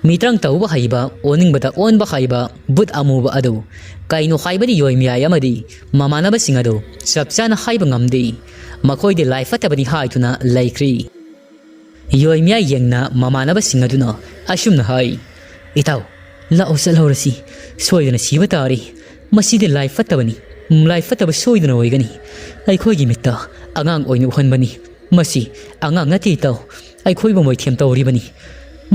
ꯃꯤꯇ꯭ꯔꯪ ꯇꯧꯕ ꯍꯩꯕ, ꯑꯣꯟꯅꯤꯡꯕꯗ ꯑꯣꯟꯕ ꯍꯩꯕ ꯕꯨꯠ ꯑꯃꯨꯕ ꯑꯗꯨ ꯀꯩꯅꯣ ꯍꯥꯏꯕꯗꯤ ꯌꯣꯏ ꯃꯌꯥꯏ ꯑꯃꯗꯤ ꯃꯃꯥꯟꯅꯕꯁꯤꯡ ꯑꯗꯨ ꯆꯞ ꯆꯥꯅ ꯍꯥꯏꯕ ꯉꯝꯗꯦ꯫ ꯃꯈꯣꯏꯗꯤ ꯂꯥꯏ ꯐꯠꯇꯕꯅꯤ ꯍꯥꯏꯗꯨꯅ ꯂꯩꯈ꯭ꯔꯤ꯫ ꯌꯣꯏ ꯃꯌꯥꯏ ꯌꯦꯡꯅ ꯃꯃꯥꯟꯅꯕꯁꯤꯡ ꯑꯗꯨꯅ ꯑꯁꯨꯝꯅ ꯍꯥꯏ, "ꯏꯇꯥꯎ, ꯂꯥꯛꯑꯣ ꯆꯠꯍꯧꯔꯁꯤ꯫ ꯁꯣꯏꯗꯅ ꯁꯤꯕ ꯇꯥꯔꯦ꯫ ꯃꯁꯤꯗꯤ ꯂꯥꯏ ꯐꯠꯇꯕꯅꯤ꯫ ꯂꯥꯏ ꯐꯠꯇꯕ ꯁꯣꯏꯗꯅ ꯑꯣꯏꯒꯅꯤ꯫ ꯑꯩꯈꯣꯏꯒꯤ ꯃꯤꯠꯇ ꯑꯉꯥꯡ ꯑꯣꯏꯅ ꯎꯍꯟꯕꯅꯤ꯫ ꯃꯁꯤ ꯑꯉꯥꯡ ꯅꯠꯇꯦ ꯏꯇꯥꯎ꯫ ꯑꯩꯈꯣꯏꯕꯨ ꯃꯣꯏꯊꯦꯝ ꯇꯧꯔꯤꯕꯅꯤ꯫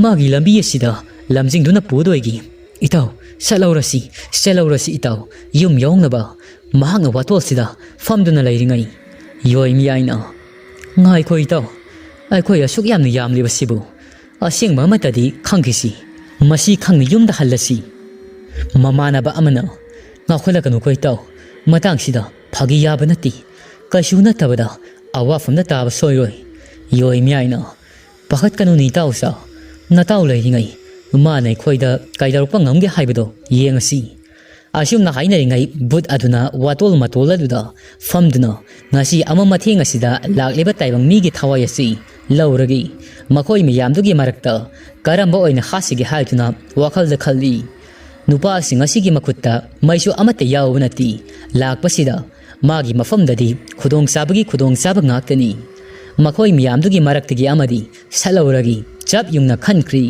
ꯃꯥꯒꯤ ꯂꯝꯕꯤ ꯑꯁꯤꯗ ꯂꯝꯖꯤꯡꯗꯨꯅ ꯄꯨꯗꯣꯏꯒꯤ꯫ ꯏꯇꯥꯎ, ꯆꯠꯍꯧꯔꯁꯤ, ꯆꯠꯍꯧꯔꯁꯤ ꯏꯇꯥꯎ꯫ ꯌꯨꯝ ꯌꯧꯅꯕ꯫" ꯃꯍꯥꯛꯅ ꯋꯥꯇꯣꯜꯁꯤꯗ ꯐꯝꯗꯨꯅ ꯂꯩꯔꯤꯉꯩ ꯌꯣꯏ ꯃꯌꯥꯏꯅ, "ꯉꯥꯏꯈꯣ ꯏꯇꯥꯎ, ꯑꯩꯈꯣꯏ ꯑꯁꯨꯛ ꯌꯥꯝꯅ ꯌꯥꯝꯂꯤꯕꯁꯤꯕꯨ ꯑꯁꯦꯡꯕ ꯑꯃꯠꯇꯗꯤ ꯈꯪꯈꯤꯁꯤ꯫ ꯃꯁꯤ ꯈꯪꯅ ꯌꯨꯝꯗ ꯍꯜꯂꯁꯤ꯫" ꯃꯃꯥꯟꯅꯕ ꯑꯃꯅ, "ꯉꯥꯎꯈꯠꯂꯛꯀꯅꯨꯀꯣ ꯏꯇꯥꯎ, ꯃꯇꯥꯡꯁꯤꯗ ꯐꯥꯒꯤ ꯌꯥꯕ ꯅꯠꯇꯦ꯫ ꯀꯩꯁꯨ ꯅꯠꯇꯕꯗ ꯑꯋꯥꯐꯝꯗ ꯇꯥꯕ ꯁꯣꯏꯔꯣꯏ꯫" ꯌꯣꯏ ꯃꯌꯥꯏꯅ, "ꯄꯥꯈꯠꯀꯅꯨꯅꯦ ꯏꯇꯥꯎꯁꯥ, ꯅꯇꯥꯎ ꯂꯩꯔꯤꯉꯩ ꯃꯥꯅ ꯑꯩꯈꯣꯏꯗ ꯀꯩꯗꯧꯔꯛꯄ ꯉꯝꯒꯦ ꯍꯥꯏꯕꯗꯣ ꯌꯦꯡꯉꯁꯤ꯫" ꯑꯁꯨꯝꯅ ꯍꯥꯏꯅꯔꯤꯉꯩ ꯕꯨꯠ ꯑꯗꯨꯅ ꯋꯥꯇꯣꯜ ꯃꯇꯣꯜ ꯑꯗꯨꯗ ꯐꯝꯗꯨꯅ ꯉꯁꯤ ꯑꯃꯝ ꯑꯊꯦꯡ ꯑꯁꯤꯗ ꯂꯥꯛꯂꯤꯕ ꯇꯥꯏꯕꯪ ꯃꯤꯒꯤ ꯊꯋꯥꯏ ꯑꯁꯤ ꯂꯧꯔꯒ ꯃꯈꯣꯏ ꯃꯌꯥꯝꯗꯨꯒꯤ ꯃꯔꯛꯇ ꯀꯔꯝꯕ ꯑꯣꯏꯅ ꯍꯥꯠꯁꯤꯒꯦ ꯍꯥꯏꯗꯨꯅ ꯋꯥꯈꯜꯗ ꯈꯜꯂꯤ꯫ ꯅꯨꯄꯥꯁꯤꯡ ꯑꯁꯤꯒꯤ ꯃꯈꯨꯠꯇ ꯃꯩꯁꯨ ꯑꯃꯠꯇ ꯌꯥꯎꯕ ꯅꯠꯇꯦ꯫ ꯂꯥꯛꯄꯁꯤꯗ ꯃꯥꯒꯤ ꯃꯐꯝꯗꯗꯤ ꯈꯨꯗꯣꯡꯆꯥꯕꯒꯤ ꯈꯨꯗꯣꯡꯆꯥꯕ ꯉꯥꯛꯇꯅꯤ꯫ ꯃꯈꯣꯏ ꯃꯌꯥꯝꯗꯨꯒꯤ ꯃꯔꯛꯇꯒꯤ ꯑꯃꯗꯤ ꯁꯠꯂꯧꯔꯒꯤ ꯆꯞ ꯌꯨꯡꯅ ꯈꯟꯈ꯭ꯔꯤ꯫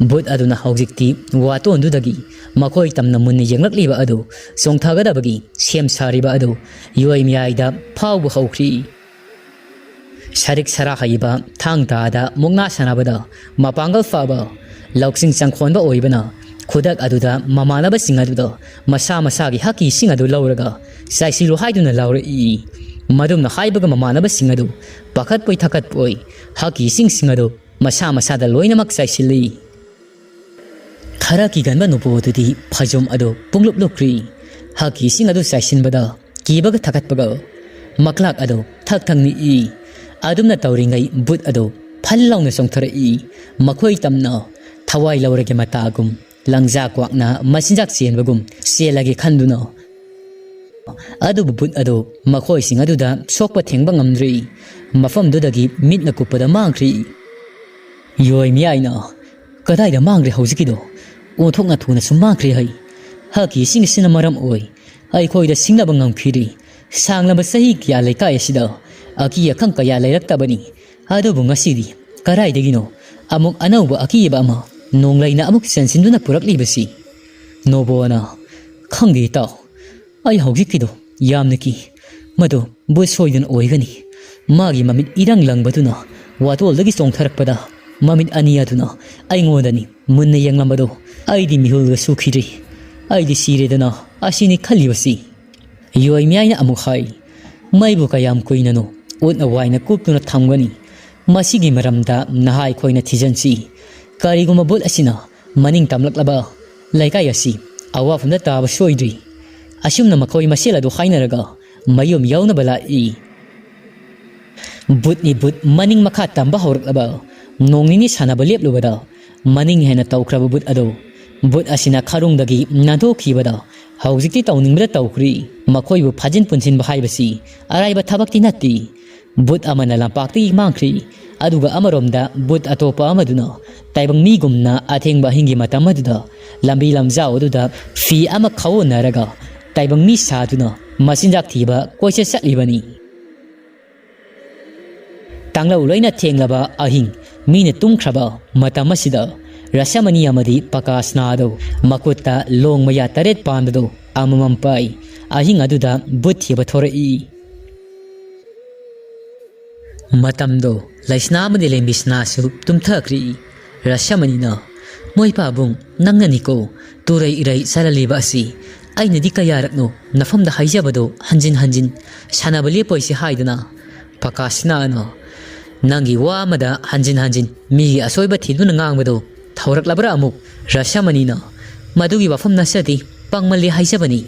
ꯚꯨꯠ ꯑꯗꯨꯅ ꯍꯧꯖꯤꯛꯇꯤ ꯋꯥꯇꯣꯟꯗꯨꯗꯒꯤ ꯃꯈꯣꯏ ꯇꯝꯅ ꯃꯨꯟꯅ ꯌꯦꯡꯂꯛꯂꯤꯕ ꯑꯗꯨ ꯆꯣꯡꯊꯒꯗꯕꯒꯤ ꯁꯦꯝ ꯁꯥꯔꯤꯕ ꯑꯗꯨ ꯌꯣꯏ ꯃꯌꯥꯏꯗ ꯐꯥꯎꯕ ꯍꯧꯈ꯭ꯔꯤ꯫ ꯁꯔꯤꯛ ꯁꯔꯥ ꯍꯩꯕ ꯊꯥꯡ ꯇꯥꯗ ꯃꯨꯛꯅꯥ ꯁꯥꯟꯅꯕꯗ ꯃꯄꯥꯡꯒꯜ ꯐꯕ ꯂꯧꯁꯤꯡ ꯆꯪꯈꯣꯟꯕ ꯑꯣꯏꯕꯅ ꯈꯨꯗꯛ ꯑꯗꯨꯗ ꯃꯃꯥꯟꯅꯕꯁꯤꯡ ꯑꯗꯨꯗ ꯃꯁꯥ ꯃꯁꯥꯒꯤ ꯍꯛꯀꯤꯁꯤꯡ ꯑꯗꯨ ꯂꯧꯔꯒ ꯆꯥꯏꯁꯤꯜꯂꯨ ꯍꯥꯏꯗꯨꯅ ꯂꯥꯎꯔꯛꯏ꯫ ꯃꯗꯨꯝꯅ ꯍꯥꯏꯕꯒ ꯃꯃꯥꯟꯅꯕꯁꯤꯡ ꯑꯗꯨ ꯄꯥꯈꯠꯄꯣꯏ ꯊꯀꯠꯄꯣꯏ ꯍꯛꯀꯤꯁꯤꯡꯁꯤꯡ ꯑꯗꯨ ꯃꯁꯥ ꯃꯁꯥꯗ ꯂꯣꯏꯅꯃꯛ ꯆꯥꯏꯁꯤꯜꯂꯤ꯫ ꯈꯔ ꯀꯤꯒꯟꯕ ꯅꯨꯄꯨ ꯑꯗꯨꯗꯤ ꯐꯩꯖꯣꯝ ꯑꯗꯨ ꯄꯨꯡꯂꯨꯞ ꯂꯨꯞꯈ꯭ꯔꯤ꯫ ꯍꯛꯀꯤꯁꯤꯡ ꯑꯗꯨ ꯆꯥꯏꯁꯤꯟꯕꯗ ꯀꯤꯕꯒ ꯊꯀꯠꯄꯒ ꯃꯀ꯭ꯂꯥꯛ ꯑꯗꯨ ꯊꯛ ꯊꯛ ꯅꯤꯛꯏ꯫ ꯑꯗꯨꯝꯅ ꯇꯧꯔꯤꯉꯩ ꯚꯨꯠ ꯑꯗꯨ ꯐꯜ ꯂꯥꯎꯅ ꯆꯣꯡꯊꯔꯛꯏ꯫ ꯃꯈꯣꯏ ꯇꯝꯅ ꯊꯋꯥꯏ ꯂꯧꯔꯒꯦ ꯃꯇꯥꯒꯨꯝ ꯂꯪꯖꯥ ꯀ꯭ꯋꯥꯛꯅ ꯃꯆꯤꯟꯖꯥꯛ ꯆꯦꯟꯕꯒꯨꯝ ꯆꯦꯜꯂꯒꯦ ꯈꯟꯗꯨꯅ꯫ ꯑꯗꯨꯕꯨ ꯚꯨꯠ ꯑꯗꯨ ꯃꯈꯣꯏꯁꯤꯡ ꯑꯗꯨꯗ ꯁꯣꯛꯄ ꯊꯦꯡꯕ ꯉꯝꯗ꯭ꯔꯤ꯫ ꯃꯐꯝꯗꯨꯗꯒꯤ ꯃꯤꯠꯅ ꯀꯨꯞꯄꯗ ꯃꯥꯡꯈ꯭ꯔꯤ꯫ ꯌꯣꯏ ꯃꯤꯌꯥꯏꯅ, "ꯀꯗꯥꯏꯗ ꯃꯥꯡꯈ꯭ꯔꯦ ꯍꯧꯖꯤꯛꯀꯤꯗꯣ? ꯑꯣꯟꯊꯣꯛꯅ ꯊꯨꯅ ꯁꯨꯝ ꯃꯥꯡꯈ꯭ꯔꯦ ꯍꯩ꯫ ꯍꯛꯀꯤ ꯏꯁꯤꯡ ꯑꯁꯤꯅ ꯃꯔꯝ ꯑꯣꯏ ꯑꯩꯈꯣꯏꯗ ꯁꯤꯡꯅꯕ ꯉꯝꯈꯤꯗ꯭ꯔꯤ꯫ ꯁꯥꯡꯂꯕ ꯆꯍꯤ ꯀꯌꯥ ꯂꯩꯀꯥꯏ ꯑꯁꯤꯗ ꯑꯀꯤ ꯑꯈꯪ ꯀꯌꯥ ꯂꯩꯔꯛꯇꯕꯅꯤ꯫ ꯑꯗꯨꯕꯨ ꯉꯁꯤꯗꯤ ꯀꯗꯥꯏꯗꯒꯤꯅꯣ ꯑꯃꯨꯛ ꯑꯅꯧꯕ ꯑꯀꯤꯕ ꯑꯃ ꯅꯣꯡꯂꯩꯅ ꯑꯃꯨꯛ ꯆꯦꯟꯁꯤꯟꯗꯨꯅ ꯄꯨꯔꯛꯂꯤꯕꯁꯤ?" ꯅꯣꯕꯣꯅ, "ꯈꯪꯗꯦ ꯏꯇꯥꯎ, ꯑꯩ ꯍꯧꯖꯤꯛꯀꯤꯗꯣ ꯌꯥꯝꯅ ꯀꯤ꯫ ꯃꯗꯨ ꯚꯨꯠ ꯁꯣꯏꯗꯅ ꯑꯣꯏꯒꯅꯤ꯫ ꯃꯥꯒꯤ ꯃꯃꯤꯠ ꯏꯔꯪ ꯂꯪꯕꯗꯨꯅ ꯋꯥꯇꯣꯜꯗꯒꯤ ꯆꯣꯡꯊꯔꯛꯄꯗ ꯃꯃꯤꯠ ꯑꯅꯤ ꯑꯗꯨꯅ ꯑꯩꯉꯣꯟꯗꯅꯤ ꯃꯨꯟꯅ ꯌꯦꯡꯂꯝꯕꯗꯣ ꯑꯩꯗꯤ ꯃꯤꯍꯨꯜꯒ ꯁꯨꯈꯤꯗ꯭ꯔꯤ꯫ ꯑꯩꯗꯤ ꯁꯤꯔꯦꯗꯅ ꯑꯁꯤꯅꯤ ꯈꯜꯂꯤꯕꯁꯤ꯫" ꯌꯣꯏ ꯃꯤꯌꯥꯏꯅ ꯑꯃꯨꯛ ꯍꯥꯏ, "ꯃꯩꯕꯨ ꯀꯌꯥꯝ ꯀꯨꯏꯅꯅꯣ ꯎꯠꯅ ꯋꯥꯏꯅ ꯀꯨꯞꯇꯨꯅ ꯊꯝꯒꯅꯤ? ꯃꯁꯤꯒꯤ ꯃꯔꯝꯗ ꯅꯍꯥ ꯑꯩꯈꯣꯏꯅ ꯊꯤꯖꯤꯟꯁꯤ꯫ ꯀꯔꯤꯒꯨꯝꯕ ꯚꯨꯠ ꯑꯁꯤꯅ ꯃꯅꯤꯡ ꯇꯝꯂꯛꯂꯕ ꯂꯩꯀꯥꯏ ꯑꯁꯤ ꯑꯋꯥꯐꯝꯗ ꯇꯥꯕ ꯁꯣꯏꯗ꯭ꯔꯤ꯫ ꯑꯁꯨꯝꯅ ꯃꯈꯣꯏ ꯃꯁꯦꯜ ꯑꯗꯨ ꯍꯥꯏꯅꯔꯒ ꯃꯌꯨꯝ ꯌꯧꯅꯕ ꯂꯥꯛꯏ꯫ ꯚꯨꯠꯅꯤ ꯚꯨꯠ ꯃꯅꯤꯡ ꯃꯈꯥ ꯇꯝꯕ ꯍꯧꯔꯛꯂꯕ ꯅꯣꯡ ꯅꯤꯅꯤ ꯁꯥꯟꯅꯕ ꯂꯦꯞꯂꯨꯕꯗ ꯃꯅꯤꯡ ꯍꯦꯟꯅ ꯇꯧꯈ꯭ꯔꯕ ꯚꯨꯠ ꯑꯗꯨ ꯚꯨꯠ ꯑꯁꯤꯅ ꯈꯔꯨꯡꯗꯒꯤ ꯅꯥꯟꯊꯣꯛꯈꯤꯕꯗ ꯍꯧꯖꯤꯛꯇꯤ ꯇꯧꯅꯤꯡꯕꯗ ꯇꯧꯈ꯭ꯔꯤ꯫ ꯃꯈꯣꯏꯕꯨ ꯐꯥꯖꯤꯟ ꯄꯨꯟꯁꯤꯟꯕ ꯍꯥꯏꯕꯁꯤ ꯑꯔꯥꯏꯕ ꯊꯕꯛꯇꯤ ꯅꯠꯇꯦ꯫ ꯚꯨꯠ ꯑꯃꯅ ꯂꯝꯄꯥꯛꯇꯒꯤ ꯃꯥꯡꯈ꯭ꯔꯤ, ꯑꯗꯨꯒ ꯑꯃꯔꯣꯝꯗ ꯚꯨꯠ ꯑꯇꯣꯞꯄ ꯑꯃꯗꯨꯅ ꯇꯥꯏꯕꯪ ꯃꯤꯒꯨꯝꯅ ꯑꯊꯦꯡꯕ ꯑꯍꯤꯡꯒꯤ ꯃꯇꯝ ꯑꯗꯨꯗ ꯂꯝꯕꯤ ꯂꯝꯖꯥꯎ ꯑꯗꯨꯗ ꯐꯤ ꯑꯃ ꯈꯥꯎꯅꯔꯒ ꯇꯥꯏꯕꯪ ꯃꯤ ꯁꯥꯗꯨꯅ ꯃꯆꯤꯟꯖꯥꯛ ꯊꯤꯕ ꯀꯣꯏꯆꯠ ꯆꯠꯂꯤꯕꯅꯤ꯫ ꯇꯥꯡꯂꯧ ꯂꯣꯏꯅ ꯊꯦꯡꯂꯕ ꯑꯍꯤꯡ, ꯃꯤꯅ ꯇꯨꯝꯈ꯭ꯔꯕ ꯃꯇꯝ ꯑꯁꯤꯗ ꯔꯁꯃꯅꯤ ꯑꯃꯗꯤ ꯄꯀꯥꯁꯅꯥ ꯑꯗꯨ ꯃꯈꯨꯠꯇ ꯂꯣꯡ ꯃꯌꯥ ꯇꯔꯦꯠ ꯄꯥꯟꯕꯗꯨ ꯑꯃꯃꯝ ꯄꯥꯏ꯫ ꯑꯍꯤꯡ ꯑꯗꯨꯗ ꯚꯨꯠ ꯊꯤꯕ ꯊꯣꯔꯛꯏ꯫ ꯃꯇꯝꯗꯣ ꯂꯩꯁꯅꯥ ꯑꯃꯗꯤ ꯂꯦꯝꯕꯤꯁꯅꯥꯁꯨ ꯇꯨꯝꯊꯈ꯭ꯔꯤ꯫ ꯔꯁꯃꯅꯤꯅ, "ꯃꯣꯏ ꯄꯥꯕꯨꯡ, ꯅꯪꯅꯅꯤꯀꯣ ꯇꯨꯔꯩ ꯏꯔꯩ ꯆꯥꯜꯍꯜꯂꯤꯕ ꯑꯁꯤ? ꯑꯩꯅꯗꯤ ꯀꯌꯥꯔꯛꯅꯣ ꯅꯐꯝꯗ ꯍꯥꯏꯖꯕꯗꯣ ꯍꯟꯖꯤꯟ ꯍꯟꯖꯤꯟ, ꯁꯥꯟꯅꯕ ꯂꯦꯞꯄꯣꯏꯁꯤ ꯍꯥꯏꯗꯅ?" ꯄꯀꯥꯁꯅꯥꯅ, "ꯅꯪꯒꯤ ꯋꯥ ꯑꯃꯗ ꯍꯟꯖꯤꯟ ꯍꯟꯖꯤꯟ ꯃꯤꯒꯤ ꯑꯁꯣꯏꯕ ꯊꯤꯗꯨꯅ ꯉꯥꯡꯕꯗꯣ ꯊꯧꯔꯛꯂꯕ꯭ꯔꯥ ꯑꯃꯨꯛ?" ꯔꯁꯃꯅꯤꯅ, "ꯃꯗꯨꯒꯤ ꯋꯥꯐꯝ ꯅꯠꯆꯗꯦ, ꯄꯪꯃꯜꯂꯤ ꯍꯥꯏꯖꯕꯅꯤ꯫"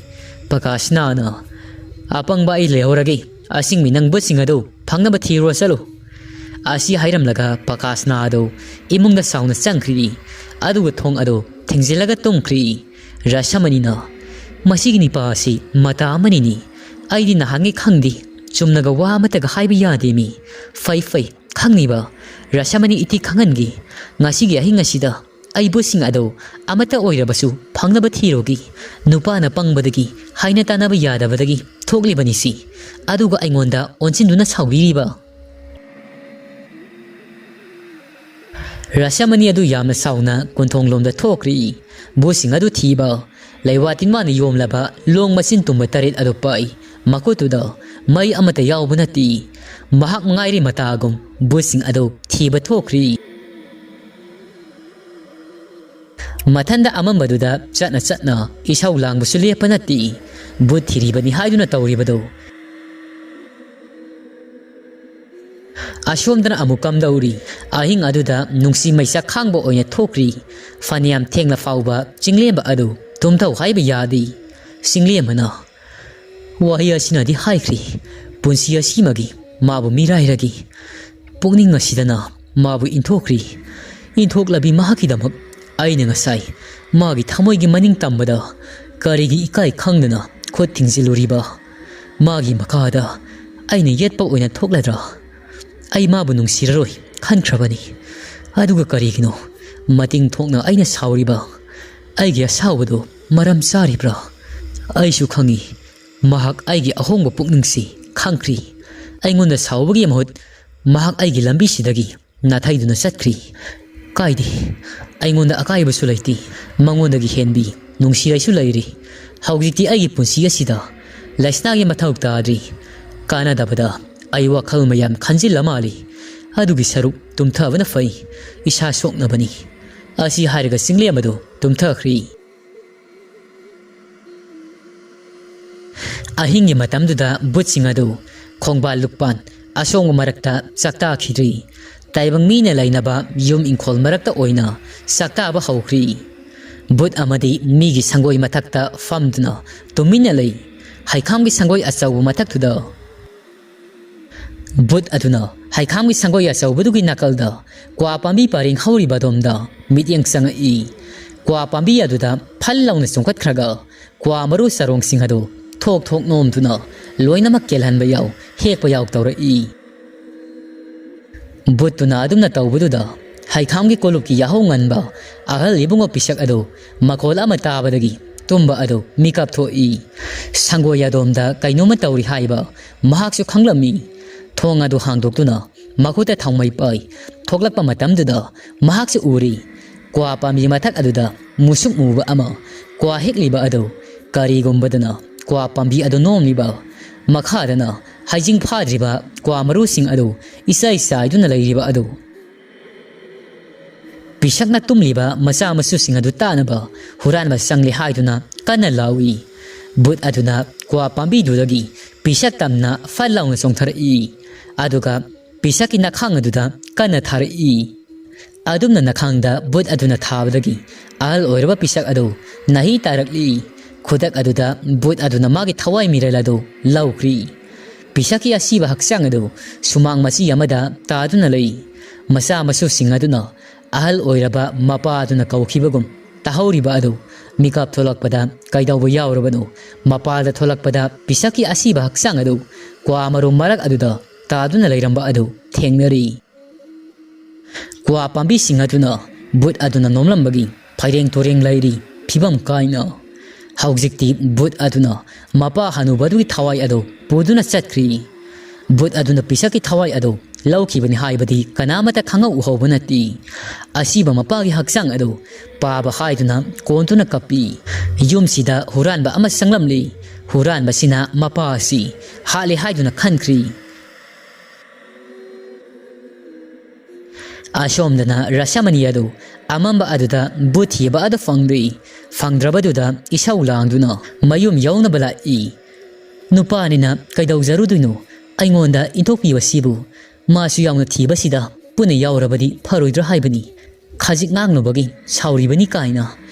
ꯄꯀꯥꯁꯅꯥꯅ, "ꯑꯄꯪꯕ ꯑꯩ ꯂꯩꯍꯧꯔꯒꯦ, ꯑꯁꯤꯡꯃꯤ ꯅꯪ ꯚꯨꯠꯁꯤꯡ ꯑꯗꯨ ꯐꯪꯅꯕ ꯊꯤꯔꯨꯔꯣ ꯆꯠꯂꯨ꯫" ꯑꯁꯤ ꯍꯥꯏꯔꯝꯂꯒ ꯄꯀꯥꯁꯅꯥ ꯑꯗꯨ ꯏꯃꯨꯡꯗ ꯁꯥꯎꯅ ꯆꯪꯈ꯭ꯔꯤ꯫ ꯑꯗꯨꯒ ꯊꯣꯡ ꯑꯗꯨ ꯊꯤꯡꯖꯤꯜꯂꯒ ꯇꯨꯝꯈ꯭ꯔꯤ꯫ ꯔꯁꯃꯅꯤꯅ, "ꯃꯁꯤꯒꯤ ꯅꯤꯄꯥ ꯑꯁꯤ ꯃꯇꯥ ꯑꯃꯅꯤꯅꯤ꯫ ꯑꯩꯗꯤ ꯅꯍꯥꯟꯉꯩ ꯈꯪꯗꯦ꯫ ꯆꯨꯝꯅꯒ ꯋꯥ ꯑꯃꯠꯇꯒ ꯍꯥꯏꯕ ꯌꯥꯗꯦ ꯃꯤ꯫ ꯐꯩ, ꯐꯩ, ꯈꯪꯅꯤꯕ꯫ ꯔꯁꯃꯅꯤ ꯏꯇꯤ ꯈꯪꯍꯟꯒꯦ꯫ ꯉꯁꯤꯒꯤ ꯑꯍꯤꯡ ꯑꯁꯤꯗ ꯑꯩ ꯚꯨꯠꯁꯤꯡ ꯑꯗꯨ ꯑꯃꯠꯇ ꯑꯣꯏꯔꯕꯁꯨ ꯐꯪꯅꯕ ꯊꯤꯔꯨꯒꯦ꯫ ꯅꯨꯄꯥꯅ ꯄꯪꯕꯗꯒꯤ, ꯍꯥꯏꯅ ꯇꯥꯅꯕ ꯌꯥꯗꯕꯗꯒꯤ ꯊꯣꯛꯂꯤꯕꯅꯤ ꯁꯤ꯫ ꯑꯗꯨꯒ ꯑꯩꯉꯣꯟꯗ ꯑꯣꯟꯁꯤꯟꯗꯨꯅ ꯁꯥꯎꯕꯤꯔꯤꯕ?" ꯔꯁꯃꯅꯤ ꯑꯗꯨ ꯌꯥꯝꯅ ꯁꯥꯎꯅ ꯀꯣꯟꯊꯣꯡꯂꯣꯝꯗ ꯊꯣꯛꯈ꯭ꯔꯤ꯫ ꯚꯨꯠꯁꯤꯡ ꯑꯗꯨ ꯊꯤꯕ꯫ ꯂꯩꯋꯥ ꯇꯤꯟꯋꯥꯅ ꯌꯣꯝꯂꯕ ꯂꯣꯡ ꯃꯆꯤꯟ ꯇꯨꯝꯕ ꯇꯔꯦꯠ ꯑꯗꯨ ꯄꯥꯏ꯫ ꯃꯈꯨꯠꯇꯨꯗ ꯃꯩ ꯑꯃꯠꯇ ꯌꯥꯎꯕ ꯅꯠꯇꯦ꯫ ꯃꯍꯥꯛ ꯃꯉꯥꯏꯔꯦ ꯃꯇꯥꯒꯨꯝ ꯚꯨꯠꯁꯤꯡ ꯑꯗꯨ ꯊꯤꯕ ꯊꯣꯛꯈ꯭ꯔꯤ꯫ ꯃꯊꯟꯗ ꯑꯃꯝꯕꯗꯨꯗ ꯆꯠꯅ ꯆꯠꯅ ꯏꯁꯧ ꯂꯥꯡꯕꯁꯨ ꯂꯦꯞꯄ ꯅꯠꯇꯦ꯫ ꯚꯨꯠ ꯊꯤꯔꯤꯕꯅꯤ ꯍꯥꯏꯗꯨꯅ ꯇꯧꯔꯤꯕꯗꯨ꯫ ꯑꯁꯣꯝꯗꯅ ꯑꯃꯨꯛ ꯀꯝꯗꯧꯔꯤ? ꯑꯍꯤꯡ ꯑꯗꯨꯗ ꯅꯨꯡꯁꯤ ꯃꯩꯁꯥ ꯈꯥꯡꯕ ꯑꯣꯏꯅ ꯊꯣꯛꯈ꯭ꯔꯤ꯫ ꯐꯅꯌꯥꯝ ꯊꯦꯡꯂ ꯐꯥꯎꯕ ꯆꯤꯡꯂꯦꯝꯕ ꯑꯗꯨ ꯇꯨꯝꯊꯧ ꯍꯥꯏꯕ ꯌꯥꯗꯦ꯫ ꯆꯤꯡꯂꯦꯝꯕꯅ, "ꯋꯥꯍꯩ ꯑꯁꯤꯅꯗꯤ ꯍꯥꯏꯈ꯭ꯔꯤ, ꯄꯨꯟꯁꯤ ꯑꯁꯤꯃꯒꯤ ꯃꯥꯕꯨ ꯃꯤꯔꯥꯏꯔꯒꯤ ꯄꯨꯛꯅꯤꯡ ꯑꯁꯤꯗꯅ ꯃꯥꯕꯨ ꯏꯟꯊꯣꯛꯈ꯭ꯔꯤ꯫ ꯏꯟꯊꯣꯛꯂꯕꯤ ꯃꯍꯥꯛꯀꯤꯗꯃꯛ ꯑꯩꯅ ꯉꯁꯥꯏ ꯃꯥꯒꯤ ꯊꯃꯣꯏꯒꯤ ꯃꯅꯤꯡ ꯇꯝꯕꯗ ꯀꯔꯤꯒꯤ ꯏꯀꯥꯏ ꯈꯪꯗꯅ ꯈꯨꯠ ꯊꯤꯡꯖꯤꯜꯂꯨꯔꯤꯕ? ꯃꯥꯒꯤ ꯃꯈꯥꯗ ꯑꯩꯅ ꯌꯦꯠꯄ ꯑꯣꯏꯅ ꯊꯣꯛꯂꯗ꯭ꯔꯥ? ꯑꯩ ꯃꯥꯕꯨ ꯅꯨꯡꯁꯤꯔꯔꯣꯏ ꯈꯟꯈ꯭ꯔꯕꯅꯤ꯫ ꯑꯗꯨꯒ ꯀꯔꯤꯒꯤꯅꯣ ꯃꯇꯤꯡ ꯊꯣꯛꯅ ꯑꯩꯅ ꯁꯥꯎꯔꯤꯕ? ꯑꯩꯒꯤ ꯑꯁꯥꯎꯕꯗꯨ ꯃꯔꯝ ꯆꯥꯔꯤꯕ꯭ꯔꯥ? ꯑꯩꯁꯨ ꯈꯪꯏ, ꯃꯍꯥꯛ ꯑꯩꯒꯤ ꯑꯍꯣꯡꯕ ꯄꯨꯛꯅꯤꯡꯁꯤ ꯈꯪꯈ꯭ꯔꯤ꯫ ꯑꯩꯉꯣꯟꯗ ꯁꯥꯎꯕꯒꯤ ꯃꯍꯨꯠ ꯃꯍꯥꯛ ꯑꯩꯒꯤ ꯂꯝꯕꯤꯁꯤꯗꯒꯤ ꯅꯥꯊꯩꯗꯨꯅ ꯆꯠꯈ꯭ꯔꯤ꯫ "ꯀꯥꯏꯗꯦ, ꯑꯩꯉꯣꯟꯗ ꯑꯀꯥꯏꯕꯁꯨ ꯂꯩꯇꯦ꯫ ꯃꯉꯣꯟꯗꯒꯤ ꯍꯦꯟꯕꯤ ꯅꯨꯡꯁꯤꯔꯩꯁꯨ ꯂꯩꯔꯤ꯫ ꯍꯧꯖꯤꯛꯇꯤ ꯑꯩꯒꯤ ꯄꯨꯟꯁꯤ ꯑꯁꯤꯗ ꯂꯩꯁꯅꯥꯒꯤ ꯃꯊꯧ ꯇꯥꯗ꯭ꯔꯤ꯫ ꯀꯥꯟꯅꯗꯕꯗ ꯑꯩ ꯋꯥꯈꯜ ꯃꯌꯥꯝ ꯈꯟꯖꯤꯜꯂ ꯃꯥꯜꯂꯤ꯫ ꯑꯗꯨꯒꯤ ꯁꯔꯨꯛ ꯇꯨꯝꯊꯕꯅ ꯐꯩ꯫ ꯏꯁꯥ ꯁꯣꯛꯅꯕꯅꯤ"꯫ ꯑꯁꯤ ꯍꯥꯏꯔꯒ ꯆꯤꯡꯂꯦꯝ ꯑꯗꯨ ꯇꯨꯝꯊꯈ꯭ꯔꯤ꯫ ꯑꯍꯤꯡꯒꯤ ꯃꯇꯝꯗꯨꯗ ꯕꯨꯠꯁꯤꯡ ꯑꯗꯨ ꯈꯣꯡꯕꯥꯜ ꯂꯨꯛꯄꯥꯟ ꯑꯁꯣꯡꯕ ꯃꯔꯛꯇ ꯆꯥꯛꯇꯥꯈꯤꯗ꯭ꯔꯤ꯫ ꯇꯥꯏꯕꯪ ꯃꯤꯅ ꯂꯩꯅꯕ ꯌꯨꯝ ꯏꯪꯈꯣꯜ ꯃꯔꯛꯇ ꯑꯣꯏꯅ ꯆꯥꯛꯇꯥꯕ ꯍꯧꯈ꯭ꯔꯤ꯫ ꯕꯨꯠ ꯑꯃꯗꯤ ꯃꯤꯒꯤ ꯁꯪꯒꯣꯏ ꯃꯊꯛꯇ ꯐꯝꯗꯨꯅ ꯇꯨꯃꯤꯟꯅ ꯂꯩ꯫ ꯍꯩꯈꯥꯝꯒꯤ ꯁꯪꯒꯣꯏ ꯑꯆꯧꯕ ꯃꯊꯛꯇꯨꯗ ꯕꯨꯠ ꯑꯗꯨꯅ ꯍꯩꯈꯥꯝꯒꯤ ꯁꯪꯒꯣꯏ ꯑꯆꯧꯕꯗꯨꯒꯤ ꯅꯥꯀꯜꯗ ꯀ꯭ꯋꯥ ꯄꯥꯝꯕꯤ ꯄꯔꯦꯡ ꯍꯧꯔꯤꯕ ꯑꯗꯣꯝꯗ ꯃꯤꯠꯌꯦꯡ ꯆꯪꯉꯛꯏ꯫ ꯀ꯭ꯋꯥ ꯄꯥꯝꯕꯤ ꯑꯗꯨꯗ ꯐꯜ ꯂꯥꯎꯅ ꯆꯣꯡꯈꯠꯈ꯭ꯔꯒ ꯀ꯭ꯋꯥ ꯃꯔꯨ ꯆꯔꯣꯡꯁꯤꯡ ꯑꯗꯨ ꯊꯣꯛ ꯊꯣꯛ ꯅꯣꯝꯗꯨꯅ ꯂꯣꯏꯅꯃꯛ ꯀꯦꯜꯍꯟꯕ ꯌꯥꯎ, ꯍꯦꯛꯄ ꯌꯥꯎ ꯇꯧꯔꯛꯏ꯫ ꯕꯨꯠꯇꯨꯅ ꯑꯗꯨꯝꯅ ꯇꯧꯕꯗꯨꯗ ꯍꯩꯈꯥꯝꯒꯤ ꯀꯣꯂꯨꯞꯀꯤ ꯌꯥꯍꯧ ꯉꯟꯕ ꯑꯍꯜ ꯏꯕꯨꯡꯉꯣ ꯄꯤꯁꯛ ꯑꯗꯨ ꯃꯈꯣꯜ ꯑꯃ ꯇꯥꯕꯗꯒꯤ ꯇꯨꯝꯕ ꯑꯗꯨ ꯃꯤꯀꯞ ꯊꯣꯛꯏ꯫ ꯁꯪꯒꯣꯏ ꯑꯗꯣꯝꯗ ꯀꯩꯅꯣꯝꯃ ꯇꯧꯔꯤ ꯍꯥꯏꯕ ꯃꯍꯥꯛꯁꯨ ꯈꯪꯂꯝꯃꯤ꯫ ꯊꯣꯡ ꯑꯗꯨ ꯍꯥꯡꯗꯣꯛꯇꯨꯅ ꯃꯈꯨꯠꯇ ꯊꯥꯎꯃꯩ ꯄꯥꯏ ꯊꯣꯛꯂꯛꯄ ꯃꯇꯝꯗꯨꯗ ꯃꯍꯥꯛꯁꯨ ꯎꯔꯤ꯫ ꯀ꯭ꯋꯥ ꯄꯥꯝꯕꯤ ꯃꯊꯛ ꯑꯗꯨꯗ ꯃꯨꯁꯨꯛ ꯃꯨꯕ ꯑꯃ ꯀ꯭ꯋꯥ ꯍꯦꯛꯂꯤꯕ ꯑꯗꯨ ꯀꯔꯤꯒꯨꯝꯕꯗꯅ ꯀ꯭ꯋꯥ ꯄꯥꯝꯕꯤ ꯑꯗꯨ ꯅꯣꯝꯂꯤꯕ, ꯃꯈꯥꯗꯅ ꯍꯩꯖꯤꯡ ꯐꯥꯗ꯭ꯔꯤꯕ ꯀ꯭ꯋꯥ ꯃꯔꯨꯁꯤꯡ ꯑꯗꯨ ꯏꯆꯥꯏ ꯆꯥꯏꯗꯨꯅ ꯂꯩꯔꯤꯕ ꯑꯗꯨ꯫ ꯄꯤꯁꯛꯅ ꯇꯨꯝꯂꯤꯕ ꯃꯆꯥ ꯃꯁꯨꯁꯤꯡ ꯑꯗꯨ ꯇꯥꯅꯕ ꯍꯨꯔꯥꯟꯕ ꯆꯪꯂꯦ ꯍꯥꯏꯗꯨꯅ ꯀꯟꯅ ꯂꯥꯎꯏ꯫ ꯕꯨꯠ ꯑꯗꯨꯅ ꯀ꯭ꯋꯥ ꯄꯥꯝꯕꯤꯗꯨꯗꯒꯤ ꯄꯤꯁꯛ ꯇꯝꯅ ꯐꯠ ꯂꯥꯎꯅ ꯆꯣꯡꯊꯔꯛꯏ꯫ ꯑꯗꯨꯒ ꯄꯤꯁꯛꯀꯤ ꯅꯈꯥꯡ ꯑꯗꯨꯗ ꯀꯟꯅ ꯊꯥꯔꯛꯏ꯫ ꯑꯗꯨꯝꯅ ꯅꯈꯥꯡꯗ ꯕꯨꯠ ꯑꯗꯨꯅ ꯊꯥꯕꯗꯒꯤ ꯑꯍꯜ ꯑꯣꯏꯔꯕ ꯄꯤꯁꯛ ꯑꯗꯨ ꯅꯥꯍꯤ ꯇꯥꯔꯛꯂꯤ꯫ ꯈꯨꯗꯛ ꯑꯗꯨꯗ ꯕꯨꯠ ꯑꯗꯨꯅ ꯃꯥꯒꯤ ꯊꯋꯥꯏ ꯃꯤꯔꯦꯜ ꯑꯗꯨ ꯂꯧꯈ꯭ꯔꯤ꯫ ꯄꯤꯁꯛꯀꯤ ꯑꯁꯤꯕ ꯍꯛꯆꯥꯡ ꯑꯗꯨ ꯁꯨꯃꯥꯡ ꯃꯆꯤ ꯑꯃꯗ ꯇꯥꯗꯨꯅ ꯂꯩ꯫ ꯃꯆꯥ ꯃꯁꯨꯁꯤꯡ ꯑꯗꯨꯅ ꯑꯍꯜ ꯑꯣꯏꯔꯕ ꯃꯄꯥ ꯑꯗꯨꯅ ꯀꯧꯈꯤꯕꯒꯨꯝ ꯇꯥꯍꯧꯔꯤꯕ ꯑꯗꯨ ꯃꯤꯀꯞ ꯊꯣꯛꯂꯛꯄꯗ ꯀꯩꯗꯧꯕ ꯌꯥꯎꯔꯕꯅꯣ? ꯃꯄꯥꯜꯗ ꯊꯣꯛꯂꯛꯄꯗ ꯄꯤꯁꯛꯀꯤ ꯑꯁꯤꯕ ꯍꯛꯆꯥꯡ ꯑꯗꯨ ꯀ꯭ꯋꯥ ꯃꯔꯨ ꯃꯔꯛ ꯑꯗꯨꯗ ꯇꯥꯗꯨꯅ ꯂꯩꯔꯝꯕ ꯑꯗꯨ ꯊꯦꯡꯅꯔꯤ꯫ ꯀ꯭ꯋꯥ ꯄꯥꯝꯕꯤꯁꯤꯡ ꯑꯗꯨꯅ ꯕꯨꯠ ꯑꯗꯨꯅ ꯅꯣꯝꯂꯝꯕꯒꯤ ꯐꯩꯔꯦꯡ ꯇꯨꯔꯦꯡ ꯂꯩꯔꯤ, ꯐꯤꯕꯝ ꯀꯥꯏꯅ꯫ ꯍꯧꯖꯤꯛꯇꯤ ꯕꯨꯠ ꯑꯗꯨꯅ ꯃꯄꯥ ꯍꯅꯨꯕꯗꯨꯒꯤ ꯊꯋꯥꯏ ꯑꯗꯨ ꯄꯨꯗꯨꯅ ꯆꯠꯈ꯭ꯔꯤ꯫ ꯕꯨꯠ ꯑꯗꯨꯅ ꯄꯤꯁꯛꯀꯤ ꯊꯋꯥꯏ ꯑꯗꯨ ꯂꯧꯈꯤꯕꯅꯤ ꯍꯥꯏꯕꯗꯤ ꯀꯅꯥꯃꯠꯇ ꯈꯪꯍꯧ ꯎꯍꯧꯕ ꯅꯠꯇꯦ꯫ ꯑꯁꯤꯕ ꯃꯄꯥꯒꯤ ꯍꯛꯆꯥꯡ ꯑꯗꯨ ꯄꯥꯕ ꯍꯥꯏꯗꯨꯅ ꯀꯣꯟꯗꯨꯅ ꯀꯞꯄꯤ꯫ ꯌꯨꯝꯁꯤꯗ ꯍꯨꯔꯥꯟꯕ ꯑꯃ ꯆꯪꯂꯝꯂꯤ꯫ ꯍꯨꯔꯥꯟꯕꯁꯤꯅ ꯃꯄꯥ ꯑꯁꯤ ꯍꯥꯠꯂꯦ ꯍꯥꯏꯗꯨꯅ ꯈꯟꯈ꯭ꯔꯤ꯫ ꯑꯁꯣꯝꯗꯅ ꯔꯁꯃꯅꯤ ꯑꯗꯨ ꯑꯃꯝꯕ ꯑꯗꯨꯗ ꯚꯨꯠ ꯊꯤꯕ ꯑꯗꯨ ꯐꯪꯗ꯭ꯔꯤ꯫ ꯐꯪꯗ꯭ꯔꯕꯗꯨꯗ ꯏꯁꯧ ꯂꯥꯡꯗꯨꯅ ꯃꯌꯨꯝ ꯌꯧꯅꯕ ꯂꯥꯛꯏ꯫ ꯅꯨꯄꯥꯅꯤꯅ ꯀꯩꯗꯧꯖꯔꯨꯗꯣꯏꯅꯣ? ꯑꯩꯉꯣꯟꯗ ꯏꯟꯊꯣꯛꯄꯤꯕꯁꯤꯕꯨ꯫ ꯃꯥꯁꯨ ꯌꯥꯎꯅ ꯊꯤꯕꯁꯤꯗ ꯄꯨꯟꯅ ꯌꯥꯎꯔꯕꯗꯤ ꯐꯔꯣꯏꯗ꯭ꯔꯥ ꯍꯥꯏꯕꯅꯤ꯫ ꯈꯖꯤꯛ ꯉꯥꯡꯂꯨꯕꯒꯤ ꯁꯥꯎꯔꯤꯕꯅꯤ ꯀꯥꯏꯅ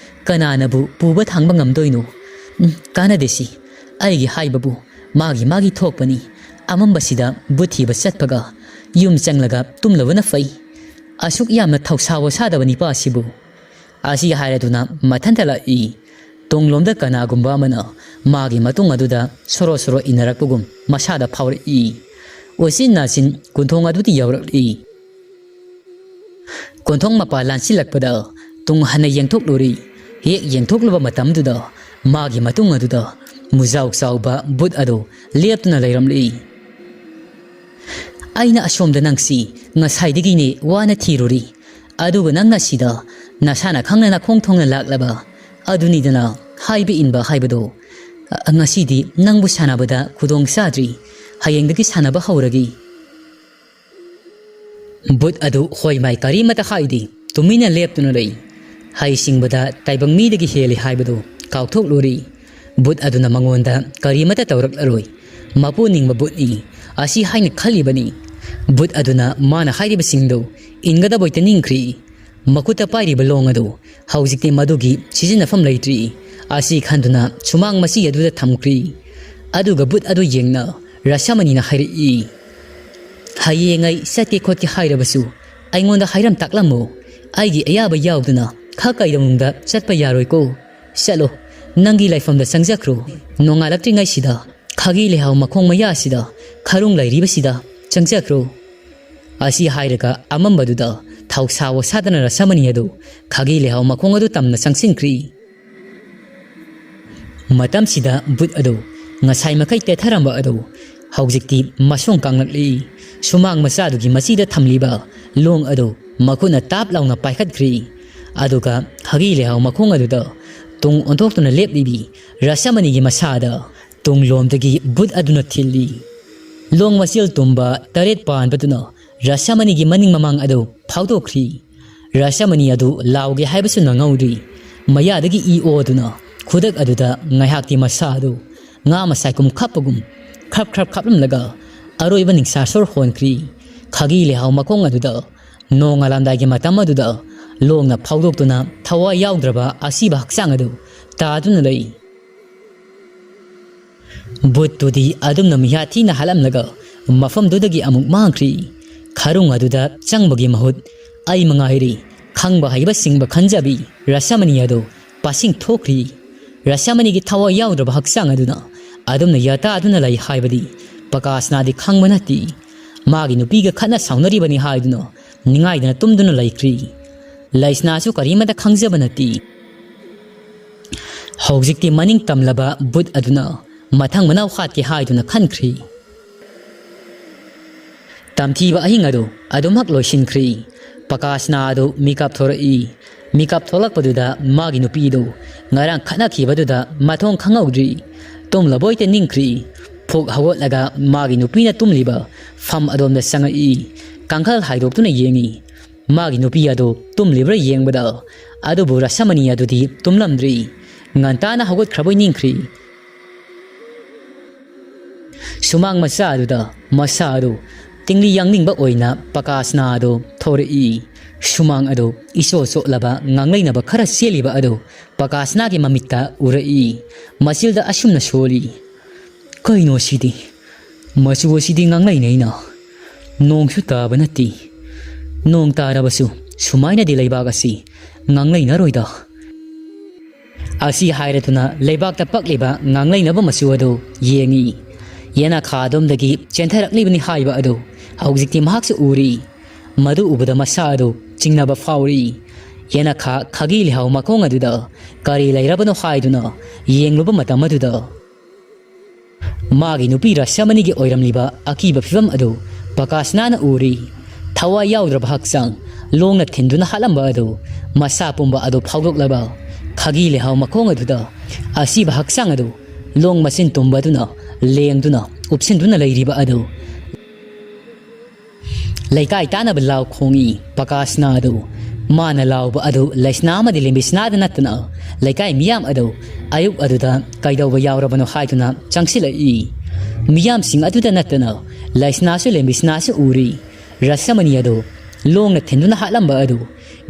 ꯀꯅꯥꯅꯕꯨ ꯄꯨꯕ ꯊꯥꯡꯕ ꯉꯝꯗꯣꯏꯅꯣ? ꯎꯝ, ꯀꯥꯟꯅꯗꯦ ꯁꯤ꯫ ꯑꯩꯒꯤ ꯍꯥꯏꯕꯕꯨ ꯃꯥꯒꯤ ꯃꯥꯒꯤ ꯊꯣꯛꯄꯅꯤ꯫ ꯑꯃꯝꯕꯁꯤꯗ ꯚꯨꯠ ꯊꯤꯕ ꯆꯠꯄꯒ ꯌꯨꯝ ꯆꯪꯂꯒ ꯇꯨꯝꯂꯕꯅ ꯐꯩ꯫ ꯑꯁꯨꯛ ꯌꯥꯝꯅ ꯊꯧꯁꯥ ꯋꯥꯁꯥꯗꯕ ꯅꯤꯄꯥꯁꯤꯕꯨ꯫ ꯑꯁꯤ ꯍꯥꯏꯔꯗꯨꯅ ꯃꯊꯟꯇ ꯂꯥꯛꯏ꯫ ꯇꯨꯡꯂꯣꯝꯗ ꯀꯅꯥꯒꯨꯝꯕ ꯑꯃꯅ ꯃꯥꯒꯤ ꯃꯇꯨꯡ ꯑꯗꯨꯗ ꯁꯣꯔꯣ ꯁꯣꯔꯣ ꯏꯟꯅꯔꯛꯄꯒꯨꯝ ꯃꯁꯥꯗ ꯐꯥꯎꯔꯛꯏ꯫ ꯎꯆꯤꯟ ꯅꯥꯆꯤꯟ ꯀꯨꯟꯊꯣꯡ ꯑꯗꯨꯗꯤ ꯌꯧꯔꯛꯂꯤ꯫ ꯀꯣꯟꯊꯣꯡ ꯃꯄꯥ ꯂꯥꯟꯁꯤꯜꯂꯛꯄꯗ ꯇꯨꯡ ꯍꯟꯅ ꯌꯦꯡꯊꯣꯛꯂꯨꯔꯤ꯫ ꯍꯦꯛ ꯌꯦꯡꯊꯣꯛꯂꯨꯕ ꯃꯇꯝꯗꯨꯗ ꯃꯥꯒꯤ ꯃꯇꯨꯡ ꯑꯗꯨꯗ ꯃꯨꯖꯥꯎ ꯆꯥꯎꯕ ꯚꯨꯠ ꯑꯗꯨ ꯂꯦꯞꯇꯨꯅ ꯂꯩꯔꯝꯂꯤ꯫ "ꯑꯩꯅ ꯑꯁꯣꯝꯗ ꯅꯪꯁꯤ ꯉꯁꯥꯏꯗꯒꯤꯅꯦ ꯋꯥꯅ ꯊꯤꯔꯨꯔꯤ, ꯑꯗꯨꯒ ꯅꯪꯅ ꯁꯤꯗ ꯅꯁꯥꯅ ꯈꯪꯅ ꯅꯈꯣꯡ ꯊꯣꯡꯅ ꯂꯥꯛꯂꯕ ꯑꯗꯨꯅꯤꯗꯅ ꯍꯥꯏꯕ ꯏꯟꯕ ꯍꯥꯏꯕꯗꯣ꯫ ꯑ, ꯉꯁꯤꯗꯤ ꯅꯪꯕꯨ ꯁꯥꯟꯅꯕꯗ ꯈꯨꯗꯣꯡ ꯆꯥꯗ꯭ꯔꯤ, ꯍꯌꯦꯡꯗꯒꯤ ꯁꯥꯟꯅꯕ ꯍꯧꯔꯒꯦ꯫" ꯚꯨꯠ ꯑꯗꯨ ꯍꯣꯏ ꯃꯥꯏ ꯀꯔꯤꯃꯇ ꯍꯥꯏꯗꯦ, ꯇꯨꯃꯤꯟꯅ ꯂꯦꯞꯇꯨꯅ ꯂꯩ꯫ ꯍꯩꯁꯤꯡꯕꯗ ꯇꯥꯏꯕꯪ ꯃꯤꯗꯒꯤ ꯍꯦꯜꯂꯤ ꯍꯥꯏꯕꯗꯨ ꯀꯥꯎꯊꯣꯛꯂꯨꯔꯤ꯫ ꯚꯨꯠ ꯑꯗꯨꯅ ꯃꯉꯣꯟꯗ ꯀꯔꯤꯃꯇ ꯇꯧꯔꯛꯂꯔꯣꯏ꯫ ꯃꯄꯨ ꯅꯤꯡꯕ ꯚꯨꯠꯅꯤ ꯑꯁꯤ ꯍꯥꯏꯅ ꯈꯜꯂꯤꯕꯅꯤ꯫ ꯚꯨꯠ ꯑꯗꯨꯅ ꯃꯥꯅ ꯍꯥꯏꯔꯤꯕꯁꯤꯡꯗꯨ ꯏꯟꯒꯗꯕ ꯑꯣꯏꯇ ꯅꯤꯡꯈ꯭ꯔꯤ꯫ ꯃꯈꯨꯠꯇ ꯄꯥꯏꯔꯤꯕ ꯂꯣꯡ ꯑꯗꯨ ꯍꯧꯖꯤꯛꯇꯤ ꯃꯗꯨꯒꯤ ꯁꯤꯖꯤꯟꯅꯐꯝ ꯂꯩꯇ꯭ꯔꯤ꯫ ꯑꯁꯤ ꯈꯟꯗꯨꯅ ꯁꯨꯃꯥꯡ ꯃꯆꯤ ꯑꯗꯨꯗ ꯊꯝꯈ꯭ꯔꯤ꯫ ꯑꯗꯨꯒ ꯚꯨꯠ ꯑꯗꯨ ꯌꯦꯡꯅ ꯔꯁꯃꯅꯤꯅ ꯍꯥꯏꯔꯛꯏ, "ꯍꯌꯦꯡ ꯑꯩ ꯆꯠꯀꯦ ꯈꯣꯠꯀꯦ ꯍꯥꯏꯔꯕꯁꯨ ꯑꯩꯉꯣꯟꯗ ꯍꯥꯏꯔꯝ ꯇꯥꯛꯂꯝꯃꯨ꯫ ꯑꯩꯒꯤ ꯑꯌꯥꯕ ꯌꯥꯎꯗꯅ ꯈꯥ ꯀꯩꯗꯧꯅꯨꯡꯗ ꯆꯠꯄ ꯌꯥꯔꯣꯏꯀꯣ꯫ ꯆꯠꯂꯣ, ꯅꯪꯒꯤ ꯂꯩꯐꯝꯗ ꯆꯪꯖꯈ꯭ꯔꯣ꯫ ꯅꯣꯡꯉꯥꯜꯂꯛꯇ꯭ꯔꯤꯉꯩꯁꯤꯗ ꯈꯥꯒꯤ ꯂꯩꯍꯥꯎ ꯃꯈꯣꯡ ꯃꯌꯥꯁꯤꯗ ꯈꯔꯨꯡ ꯂꯩꯔꯤꯕꯁꯤꯗ ꯆꯪꯖꯈ꯭ꯔꯣ꯫" ꯑꯁꯤ ꯍꯥꯏꯔꯒ ꯑꯃꯝꯕꯗꯨꯗ ꯊꯧꯁꯥ ꯋꯥꯁꯥꯗꯅ ꯔꯁꯃꯅꯤ ꯑꯗꯨ ꯈꯥꯒꯤ ꯂꯩꯍꯥꯎ ꯃꯈꯣꯡ ꯑꯗꯨ ꯇꯝꯅ ꯆꯪꯁꯤꯟꯈ꯭ꯔꯤ꯫ ꯃꯇꯝꯁꯤꯗ ꯚꯨꯠ ꯑꯗꯨ ꯉꯁꯥꯏ ꯃꯈꯩ ꯇꯦꯊꯔꯝꯕ ꯑꯗꯨ ꯍꯧꯖꯤꯛꯇꯤ ꯃꯁꯣꯡ ꯀꯥꯡꯂꯛꯂꯤ꯫ ꯁꯨꯃꯥꯡ ꯃꯆꯥꯗꯨꯒꯤ ꯃꯆꯤꯗ ꯊꯝꯂꯤꯕ ꯂꯣꯡ ꯑꯗꯨ ꯃꯈꯨꯠꯅ ꯇꯥꯞ ꯂꯥꯎꯅ ꯄꯥꯏꯈꯠꯈ꯭ꯔꯤ꯫ ꯑꯗꯨꯒ ꯈꯥꯒꯤ ꯂꯩꯍꯥꯎ ꯃꯈꯣꯡ ꯑꯗꯨꯗ ꯇꯨꯡ ꯑꯣꯟꯊꯣꯛꯇꯨꯅ ꯂꯦꯞꯂꯤꯕꯤ ꯔꯁꯃꯅꯤꯒꯤ ꯃꯁꯥꯗ ꯇꯨꯡꯂꯣꯝꯗꯒꯤ ꯕꯨꯠ ꯑꯗꯨꯅ ꯊꯤꯜꯂꯤ꯫ ꯂꯣꯡ ꯃꯆꯦꯜ ꯇꯨꯝꯕ ꯇꯔꯦꯠ ꯄꯥꯟꯕꯗꯨꯅ ꯔꯁꯃꯅꯤꯒꯤ ꯃꯅꯤꯡ ꯃꯃꯥꯡ ꯑꯗꯨ ꯐꯥꯎꯗꯣꯛꯈ꯭ꯔꯤ꯫ ꯔꯁꯃꯅꯤ ꯑꯗꯨ ꯂꯥꯎꯒꯦ ꯍꯥꯏꯕꯁꯨ ꯅꯪꯍꯧꯗ꯭ꯔꯤ꯫ ꯃꯌꯥꯗꯒꯤ ꯏ ꯑꯣꯗꯨꯅ ꯈꯨꯗꯛ ꯑꯗꯨꯗ ꯉꯥꯏꯍꯥꯛꯇꯤ ꯃꯁꯥ ꯑꯗꯨ ꯉꯥ ꯃꯁꯥꯏ ꯀꯨꯝ ꯈꯞꯄꯒꯨꯝ ꯈ꯭ꯔꯞ ꯈ꯭ꯔꯞ ꯈꯞꯂꯝꯂꯒ ꯑꯔꯣꯏꯕ ꯅꯤꯡꯁꯥ ꯁꯣꯔ ꯍꯣꯟꯈ꯭ꯔꯤ꯫ ꯈꯥꯒꯤ ꯂꯩꯍꯥꯎ ꯃꯈꯣꯡ ꯑꯗꯨꯗ ꯅꯣꯡꯉꯥꯜꯂꯝꯗꯥꯏꯒꯤ ꯃꯇꯝ ꯑꯗꯨꯗ ꯂꯣꯡꯅ ꯐꯥꯎꯗꯣꯛꯇꯨꯅ ꯊꯋꯥꯏ ꯌꯥꯎꯗ꯭ꯔꯕ ꯑꯁꯤꯕ ꯍꯛꯆꯥꯡ ꯑꯗꯨ ꯇꯥꯗꯨꯅ ꯂꯩ꯫ ꯕꯨꯠꯇꯨꯗꯤ ꯑꯗꯨꯝꯅ ꯃꯤꯍꯥ ꯊꯤꯅ ꯍꯥꯠꯂꯝꯂꯒ ꯃꯐꯝꯗꯨꯗꯒꯤ ꯑꯃꯨꯛ ꯃꯥꯡꯈ꯭ꯔꯤ꯫ ꯈꯔꯨꯡ ꯑꯗꯨꯗ ꯆꯪꯕꯒꯤ ꯃꯍꯨꯠ ꯑꯩ ꯃꯉꯥꯏꯔꯤ ꯈꯪꯕ ꯍꯩꯕ ꯁꯤꯡꯕ ꯈꯟꯖꯕꯤ ꯔꯁꯃꯅꯤ ꯑꯗꯨ ꯄꯥꯁꯤꯡ ꯊꯣꯛꯈ꯭ꯔꯤ꯫ ꯔꯁꯃꯅꯤꯒꯤ ꯊꯋꯥꯏ ꯌꯥꯎꯗ꯭ꯔꯕ ꯍꯛꯆꯥꯡ ꯑꯗꯨꯅ ꯑꯗꯨꯝꯅ ꯌꯥꯇꯥꯗꯨꯅ ꯂꯩ ꯍꯥꯏꯕꯗꯤ ꯄ꯭ꯔꯀꯥꯁꯅꯥꯗꯤ ꯈꯪꯕ ꯅꯠꯇꯦ꯫ ꯃꯥꯒꯤ ꯅꯨꯄꯤꯒ ꯈꯠꯅ ꯁꯥꯎꯅꯔꯤꯕꯅꯤ ꯍꯥꯏꯗꯨꯅ ꯅꯤꯡꯉꯥꯏꯗꯅ ꯇꯨꯝꯗꯨꯅ ꯂꯩꯈ꯭ꯔꯤ꯫ ꯂꯩꯁꯅꯥꯁꯨ ꯀꯔꯤꯃꯠꯇ ꯈꯪꯖꯕ ꯅꯠꯇꯦ꯫ ꯍꯧꯖꯤꯛꯇꯤ ꯃꯅꯤꯡ ꯇꯝꯂꯕ ꯕꯨꯠ ꯑꯗꯨꯅ ꯃꯊꯪ ꯃꯅꯥꯎ ꯍꯥꯠꯀꯦ ꯍꯥꯏꯗꯨꯅ ꯈꯟꯈ꯭ꯔꯤ꯫ ꯇꯝꯊꯤꯕ ꯑꯍꯤꯡ ꯑꯗꯨ ꯑꯗꯨꯃꯛ ꯂꯣꯏꯁꯤꯟꯈ꯭ꯔꯤ꯫ ꯄ꯭ꯔꯀꯥꯁꯅꯥ ꯑꯗꯨ ꯃꯤꯀꯞ ꯊꯣꯔꯛꯏ꯫ ꯃꯤꯀꯞ ꯊꯣꯛꯂꯛꯄꯗꯨꯗ ꯃꯥꯒꯤ ꯅꯨꯄꯤꯗꯨ ꯉꯔꯥꯡ ꯈꯠꯅꯈꯤꯕꯗꯨꯗ ꯃꯊꯣꯡ ꯈꯪꯍꯧꯗ꯭ꯔꯤ꯫ ꯇꯨꯝꯂꯕꯣꯏꯇ ꯅꯤꯡꯈ꯭ꯔꯤ꯫ ꯐꯨꯛ ꯍꯧꯒꯠꯂꯒ ꯃꯥꯒꯤ ꯅꯨꯄꯤꯅ ꯇꯨꯝꯂꯤꯕ ꯐꯝ ꯑꯗꯣꯝꯗ ꯆꯪꯉꯛꯏ꯫ ꯀꯥꯡꯈꯜ ꯍꯥꯏꯗꯣꯛꯇꯨꯅ ꯌꯦꯡꯉꯤ꯫ ꯃꯥꯒꯤ ꯅꯨꯄꯤ ꯑꯗꯨ ꯇꯨꯝꯂꯤꯕ꯭ꯔꯥ ꯌꯦꯡꯕꯗ, ꯑꯗꯨꯕꯨ ꯔꯁꯃꯅꯤ ꯑꯗꯨꯗꯤ ꯇꯨꯝꯂꯝꯗ꯭ꯔꯤ꯫ ꯉꯟꯇꯥꯅ ꯍꯧꯒꯠꯈ꯭ꯔꯕꯣꯏ ꯅꯤꯡꯈ꯭ꯔꯤ꯫ ꯁꯨꯃꯥꯡ ꯃꯆꯥ ꯑꯗꯨꯗ ꯃꯁꯥ ꯑꯗꯨ ꯇꯤꯡꯂꯤ ꯌꯥꯡꯅꯤꯡꯕ ꯑꯣꯏꯅ ꯄ꯭ꯔꯀꯥꯁꯅꯥ ꯑꯗꯨ ꯊꯣꯔꯛꯏ꯫ ꯁꯨꯃꯥꯡ ꯑꯗꯨ ꯏꯆꯣꯠ ꯆꯣꯠꯂꯕ ꯉꯥꯡꯂꯩꯅꯕ ꯈꯔ ꯆꯦꯜꯂꯤꯕ ꯑꯗꯨ ꯄ꯭ꯔꯀꯥꯁꯅꯥꯒꯤ ꯃꯃꯤꯠꯇ ꯎꯔꯛꯏ꯫ ꯃꯆꯤꯜꯗ ꯑꯁꯨꯝꯅ ꯁꯣꯜꯂꯤ, "ꯀꯩꯅꯣ ꯁꯤꯗꯤ? ꯃꯆꯨ ꯑꯁꯤꯗꯤ ꯉꯥꯡꯂꯩꯅꯩꯅ꯫ ꯅꯣꯡꯁꯨ ꯇꯥꯕ ꯅꯠꯇꯦ꯫ ꯅꯣꯡ ꯇꯥꯔꯕꯁꯨ ꯁꯨꯃꯥꯏꯅꯗꯤ ꯂꯩꯕꯥꯛ ꯑꯁꯤ ꯉꯥꯡꯂꯩꯅꯔꯣꯏꯗ꯫" ꯑꯁꯤ ꯍꯥꯏꯔꯗꯨꯅ ꯂꯩꯕꯥꯛꯇ ꯄꯛꯂꯤꯕ ꯉꯥꯡꯂꯩꯅꯕ ꯃꯆꯨ ꯑꯗꯨ ꯌꯦꯡꯉꯤ꯫ ꯌꯦꯅꯈꯥ ꯑꯗꯣꯝꯗꯒꯤ ꯆꯦꯟꯊꯔꯛꯂꯤꯕꯅꯤ ꯍꯥꯏꯕ ꯑꯗꯨ ꯍꯧꯖꯤꯛꯇꯤ ꯃꯍꯥꯛꯁꯨ ꯎꯔꯤ꯫ ꯃꯗꯨ ꯎꯕꯗ ꯃꯁꯥ ꯑꯗꯨ ꯆꯤꯡꯅꯕ ꯐꯥꯎꯔꯤ꯫ ꯌꯦꯅꯈꯥ ꯈꯥꯒꯤ ꯂꯩꯍꯥꯎ ꯃꯈꯣꯡ ꯑꯗꯨꯗ ꯀꯔꯤ ꯂꯩꯔꯕꯅꯣ ꯍꯥꯏꯗꯨꯅ ꯌꯦꯡꯂꯨꯕ ꯃꯇꯝ ꯑꯗꯨꯗ, ꯃꯥꯒꯤ ꯅꯨꯄꯤ ꯔꯁꯃꯅꯤꯒꯤ ꯑꯣꯏꯔꯝꯂꯤꯕ ꯑꯀꯤꯕ ꯐꯤꯕꯝ ꯑꯗꯨ ꯄ꯭ꯔꯀꯥꯁꯅꯥꯅ ꯎꯔꯤ꯫ ꯊꯋꯥꯏ ꯌꯥꯎꯗ꯭ꯔꯕ ꯍꯛꯆꯥꯡ, ꯂꯣꯡꯅ ꯊꯤꯟꯗꯨꯅ ꯍꯥꯠꯂꯝꯕ ꯑꯗꯨ ꯃꯁꯥ ꯄꯨꯝꯕ ꯑꯗꯨ ꯐꯥꯎꯗꯣꯛꯂꯕ ꯈꯥꯒꯤ ꯂꯩꯍꯥꯎ ꯃꯈꯣꯡ ꯑꯗꯨꯗ ꯑꯁꯤꯕ ꯍꯛꯆꯥꯡ ꯑꯗꯨ ꯂꯣꯡ ꯃꯆꯤꯟ ꯇꯨꯝꯕꯗꯨꯅ ꯂꯦꯡꯗꯨꯅ ꯎꯞꯁꯤꯟꯗꯨꯅ ꯂꯩꯔꯤꯕ ꯑꯗꯨ ꯂꯩꯀꯥꯏ ꯇꯥꯟꯅꯕ ꯂꯥꯎ ꯈꯣꯡꯏ꯫ ꯄ꯭ꯔꯀꯥꯁꯅꯥ ꯑꯗꯨ, ꯃꯥꯅ ꯂꯥꯎꯕ ꯑꯗꯨ ꯂꯩꯁꯅꯥ ꯑꯃꯗꯤ ꯂꯦꯝꯕꯤꯁꯅꯥꯗ ꯅꯠꯇꯅ ꯂꯩꯀꯥꯏ ꯃꯤꯌꯥꯝ ꯑꯗꯨ ꯑꯌꯨꯛ ꯑꯗꯨꯗ ꯀꯩꯗꯧꯕ ꯌꯥꯎꯔꯕꯅꯣ ꯍꯥꯏꯗꯨꯅ ꯆꯪꯁꯤꯜꯂꯛꯏ꯫ ꯃꯤꯌꯥꯝꯁꯤꯡ ꯑꯗꯨꯗ ꯅꯠꯇꯅ ꯂꯩꯁꯅꯥꯁꯨ ꯂꯦꯝꯕꯤꯁꯅꯥꯁꯨ ꯎꯔꯤ꯫ ꯔꯁꯃꯅꯤ ꯑꯗꯨ ꯂꯣꯡꯅ ꯊꯤꯟꯗꯨꯅ ꯍꯥꯠꯂꯝꯕ ꯑꯗꯨ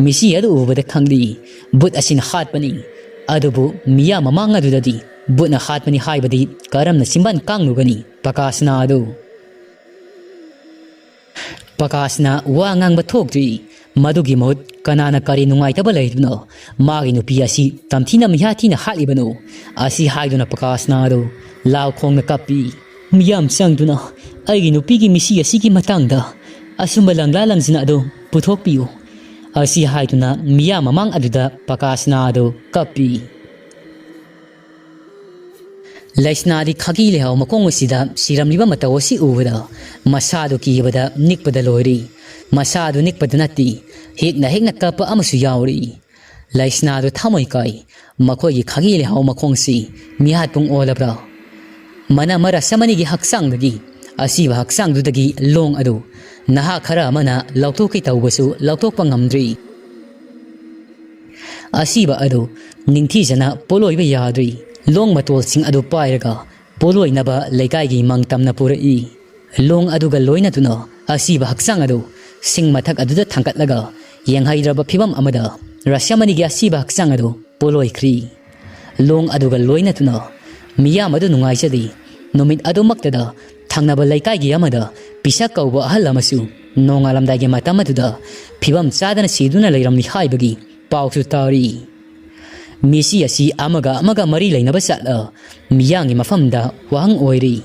ꯃꯤꯁꯤ ꯑꯗꯨ ꯎꯕꯗ ꯈꯪꯂꯤ꯫ ꯕꯨꯠ ꯑꯁꯤꯅ ꯍꯥꯠꯄꯅꯤ꯫ ꯑꯗꯨꯕꯨ ꯃꯤꯌꯥꯝ ꯃꯃꯥꯡ ꯑꯗꯨꯗꯗꯤ ꯕꯨꯠꯅ ꯍꯥꯠꯄꯅꯤ ꯍꯥꯏꯕꯗꯤ ꯀꯔꯝꯅ ꯆꯤꯟꯕꯥꯟ ꯀꯥꯡꯂꯨꯒꯅꯤ? ꯄ꯭ꯔꯀꯥꯁꯅꯥ ꯑꯗꯨ ꯄ꯭ꯔꯀꯥꯁꯅ ꯋꯥ ꯉꯥꯡꯕ ꯊꯣꯛꯇ꯭ꯔꯤ꯫ ꯃꯗꯨꯒꯤ ꯃꯍꯨꯠ ꯀꯅꯥꯅ ꯀꯔꯤ ꯅꯨꯡꯉꯥꯏꯇꯕ ꯂꯩꯗꯨꯅ ꯃꯥꯒꯤ ꯅꯨꯄꯤ ꯑꯁꯤ ꯇꯝꯊꯤꯅ ꯃꯤꯍꯥ ꯊꯤꯅ ꯍꯥꯠꯂꯤꯕꯅꯣ? ꯑꯁꯤ ꯍꯥꯏꯗꯨꯅ ꯄ꯭ꯔꯀꯥꯁꯅ ꯑꯗꯨ ꯂꯥꯎ ꯈꯣꯡꯅ ꯀꯞꯄꯤ꯫ ꯃꯤꯌꯥꯝ ꯆꯪꯗꯨꯅ ꯑꯩꯒꯤ ꯅꯨꯄꯤꯒꯤ ꯃꯤꯁꯤ ꯑꯁꯤꯒꯤ ꯃꯇꯥꯡꯗ ꯑꯆꯨꯝꯕ ꯂꯪꯂꯥ ꯂꯪꯖꯅ ꯑꯗꯨ ꯄꯨꯊꯣꯛꯄꯤꯌꯨ꯫ ꯑꯁꯤ ꯍꯥꯏꯗꯨꯅ ꯃꯤꯌꯥꯝ ꯃꯃꯥꯡ ꯑꯗꯨꯗ ꯄ꯭ꯔꯀꯥꯁꯅ ꯑꯗꯨ ꯀꯞꯄꯤ꯫ ꯂꯩꯁꯅꯥꯗꯤ ꯈꯥꯒꯤ ꯂꯩꯍꯥꯎ ꯃꯈꯣꯡ ꯑꯁꯤꯗ ꯁꯤꯔꯝꯂꯤꯕ ꯃꯇꯧ ꯑꯁꯤ ꯎꯕꯗ ꯃꯁꯥꯗꯨ ꯀꯤꯕꯗ ꯅꯤꯛꯄꯗ ꯂꯣꯏꯔꯤ꯫ ꯃꯁꯥꯗꯨ ꯅꯤꯛꯄꯗ ꯅꯠꯇꯦ, ꯍꯦꯛꯅ ꯍꯦꯛꯅ ꯀꯞꯄ ꯑꯃꯁꯨ ꯌꯥꯎꯔꯤ꯫ ꯂꯩꯁꯅꯥꯗꯨ ꯊꯃꯣꯏ ꯀꯥꯏ꯫ ꯃꯈꯣꯏꯒꯤ ꯈꯥꯒꯤ ꯂꯩꯍꯥꯎ ꯃꯈꯣꯡꯁꯤ ꯃꯤꯍꯥꯠ ꯄꯨꯡ ꯑꯣꯜꯂꯕ꯭ꯔꯥ? ꯃꯅꯝ ꯃꯔꯁ ꯑꯃꯅꯤꯒꯤ ꯍꯛꯆꯥꯡꯗꯒꯤ, ꯑꯁꯤꯕ ꯍꯛꯆꯥꯡꯗꯨꯗꯒꯤ ꯂꯣꯡ ꯑꯗꯨ ꯅꯍꯥ ꯈꯔ ꯑꯃꯅ ꯂꯧꯊꯣꯛꯀꯦ ꯇꯧꯕꯁꯨ ꯂꯧꯊꯣꯛꯄ ꯉꯝꯗ꯭ꯔꯤ꯫ ꯑꯁꯤꯕ ꯑꯗꯨ ꯅꯤꯡꯊꯤꯖꯅ ꯄꯣꯂꯣꯏꯕ ꯌꯥꯗ꯭ꯔꯤ꯫ ꯂꯣꯡ ꯃꯇꯣꯜꯁꯤꯡ ꯑꯗꯨ ꯄꯥꯏꯔꯒ ꯄꯣꯂꯣꯏꯅꯕ ꯂꯩꯀꯥꯏꯒꯤ ꯃꯪ ꯇꯝꯅ ꯄꯨꯔꯛꯏ꯫ ꯂꯣꯡ ꯑꯗꯨꯒ ꯂꯣꯏꯅꯗꯨꯅ ꯑꯁꯤꯕ ꯍꯛꯆꯥꯡ ꯑꯗꯨ ꯁꯤꯡ ꯃꯊꯛ ꯑꯗꯨꯗ ꯊꯥꯡꯒꯠꯂꯒ ꯌꯦꯡꯍꯩꯗ꯭ꯔꯕ ꯐꯤꯕꯝ ꯑꯃꯗ ꯔꯁꯃꯅꯤꯒꯤ ꯑꯁꯤꯕ ꯍꯛꯆꯥꯡ ꯑꯗꯨ ꯄꯣꯂꯣꯏꯈ꯭ꯔꯤ꯫ ꯂꯣꯡ ꯑꯗꯨꯒ ꯂꯣꯏꯅꯗꯨꯅ ꯃꯤꯌꯥꯝ ꯑꯗꯨ ꯅꯨꯡꯉꯥꯏꯖꯗꯦ꯫ ꯅꯨꯃꯤꯠ ꯑꯗꯨꯃꯛꯇꯗ ꯊꯪꯅꯕ ꯂꯩꯀꯥꯏꯒꯤ ꯑꯃꯗ ꯄꯤꯁꯛ ꯀꯧꯕ ꯑꯍꯜ ꯑꯃꯁꯨ ꯅꯣꯡꯉꯥꯜꯂꯝꯗꯥꯏꯒꯤ ꯃꯇꯝ ꯑꯗꯨꯗ ꯐꯤꯕꯝ ꯆꯥꯗꯅ ꯁꯤꯗꯨꯅ ꯂꯩꯔꯝꯂꯤ ꯍꯥꯏꯕꯒꯤ ꯄꯥꯎꯁꯨ ꯇꯥꯔꯤ꯫ ꯃꯤꯁꯤ ꯑꯁꯤ ꯑꯃꯒ ꯑꯃꯒ ꯃꯔꯤ ꯂꯩꯅꯕ ꯆꯠꯂ ꯃꯤꯌꯥꯝꯒꯤ ꯃꯐꯝꯗ ꯋꯥꯍꯪ ꯑꯣꯏꯔꯤ꯫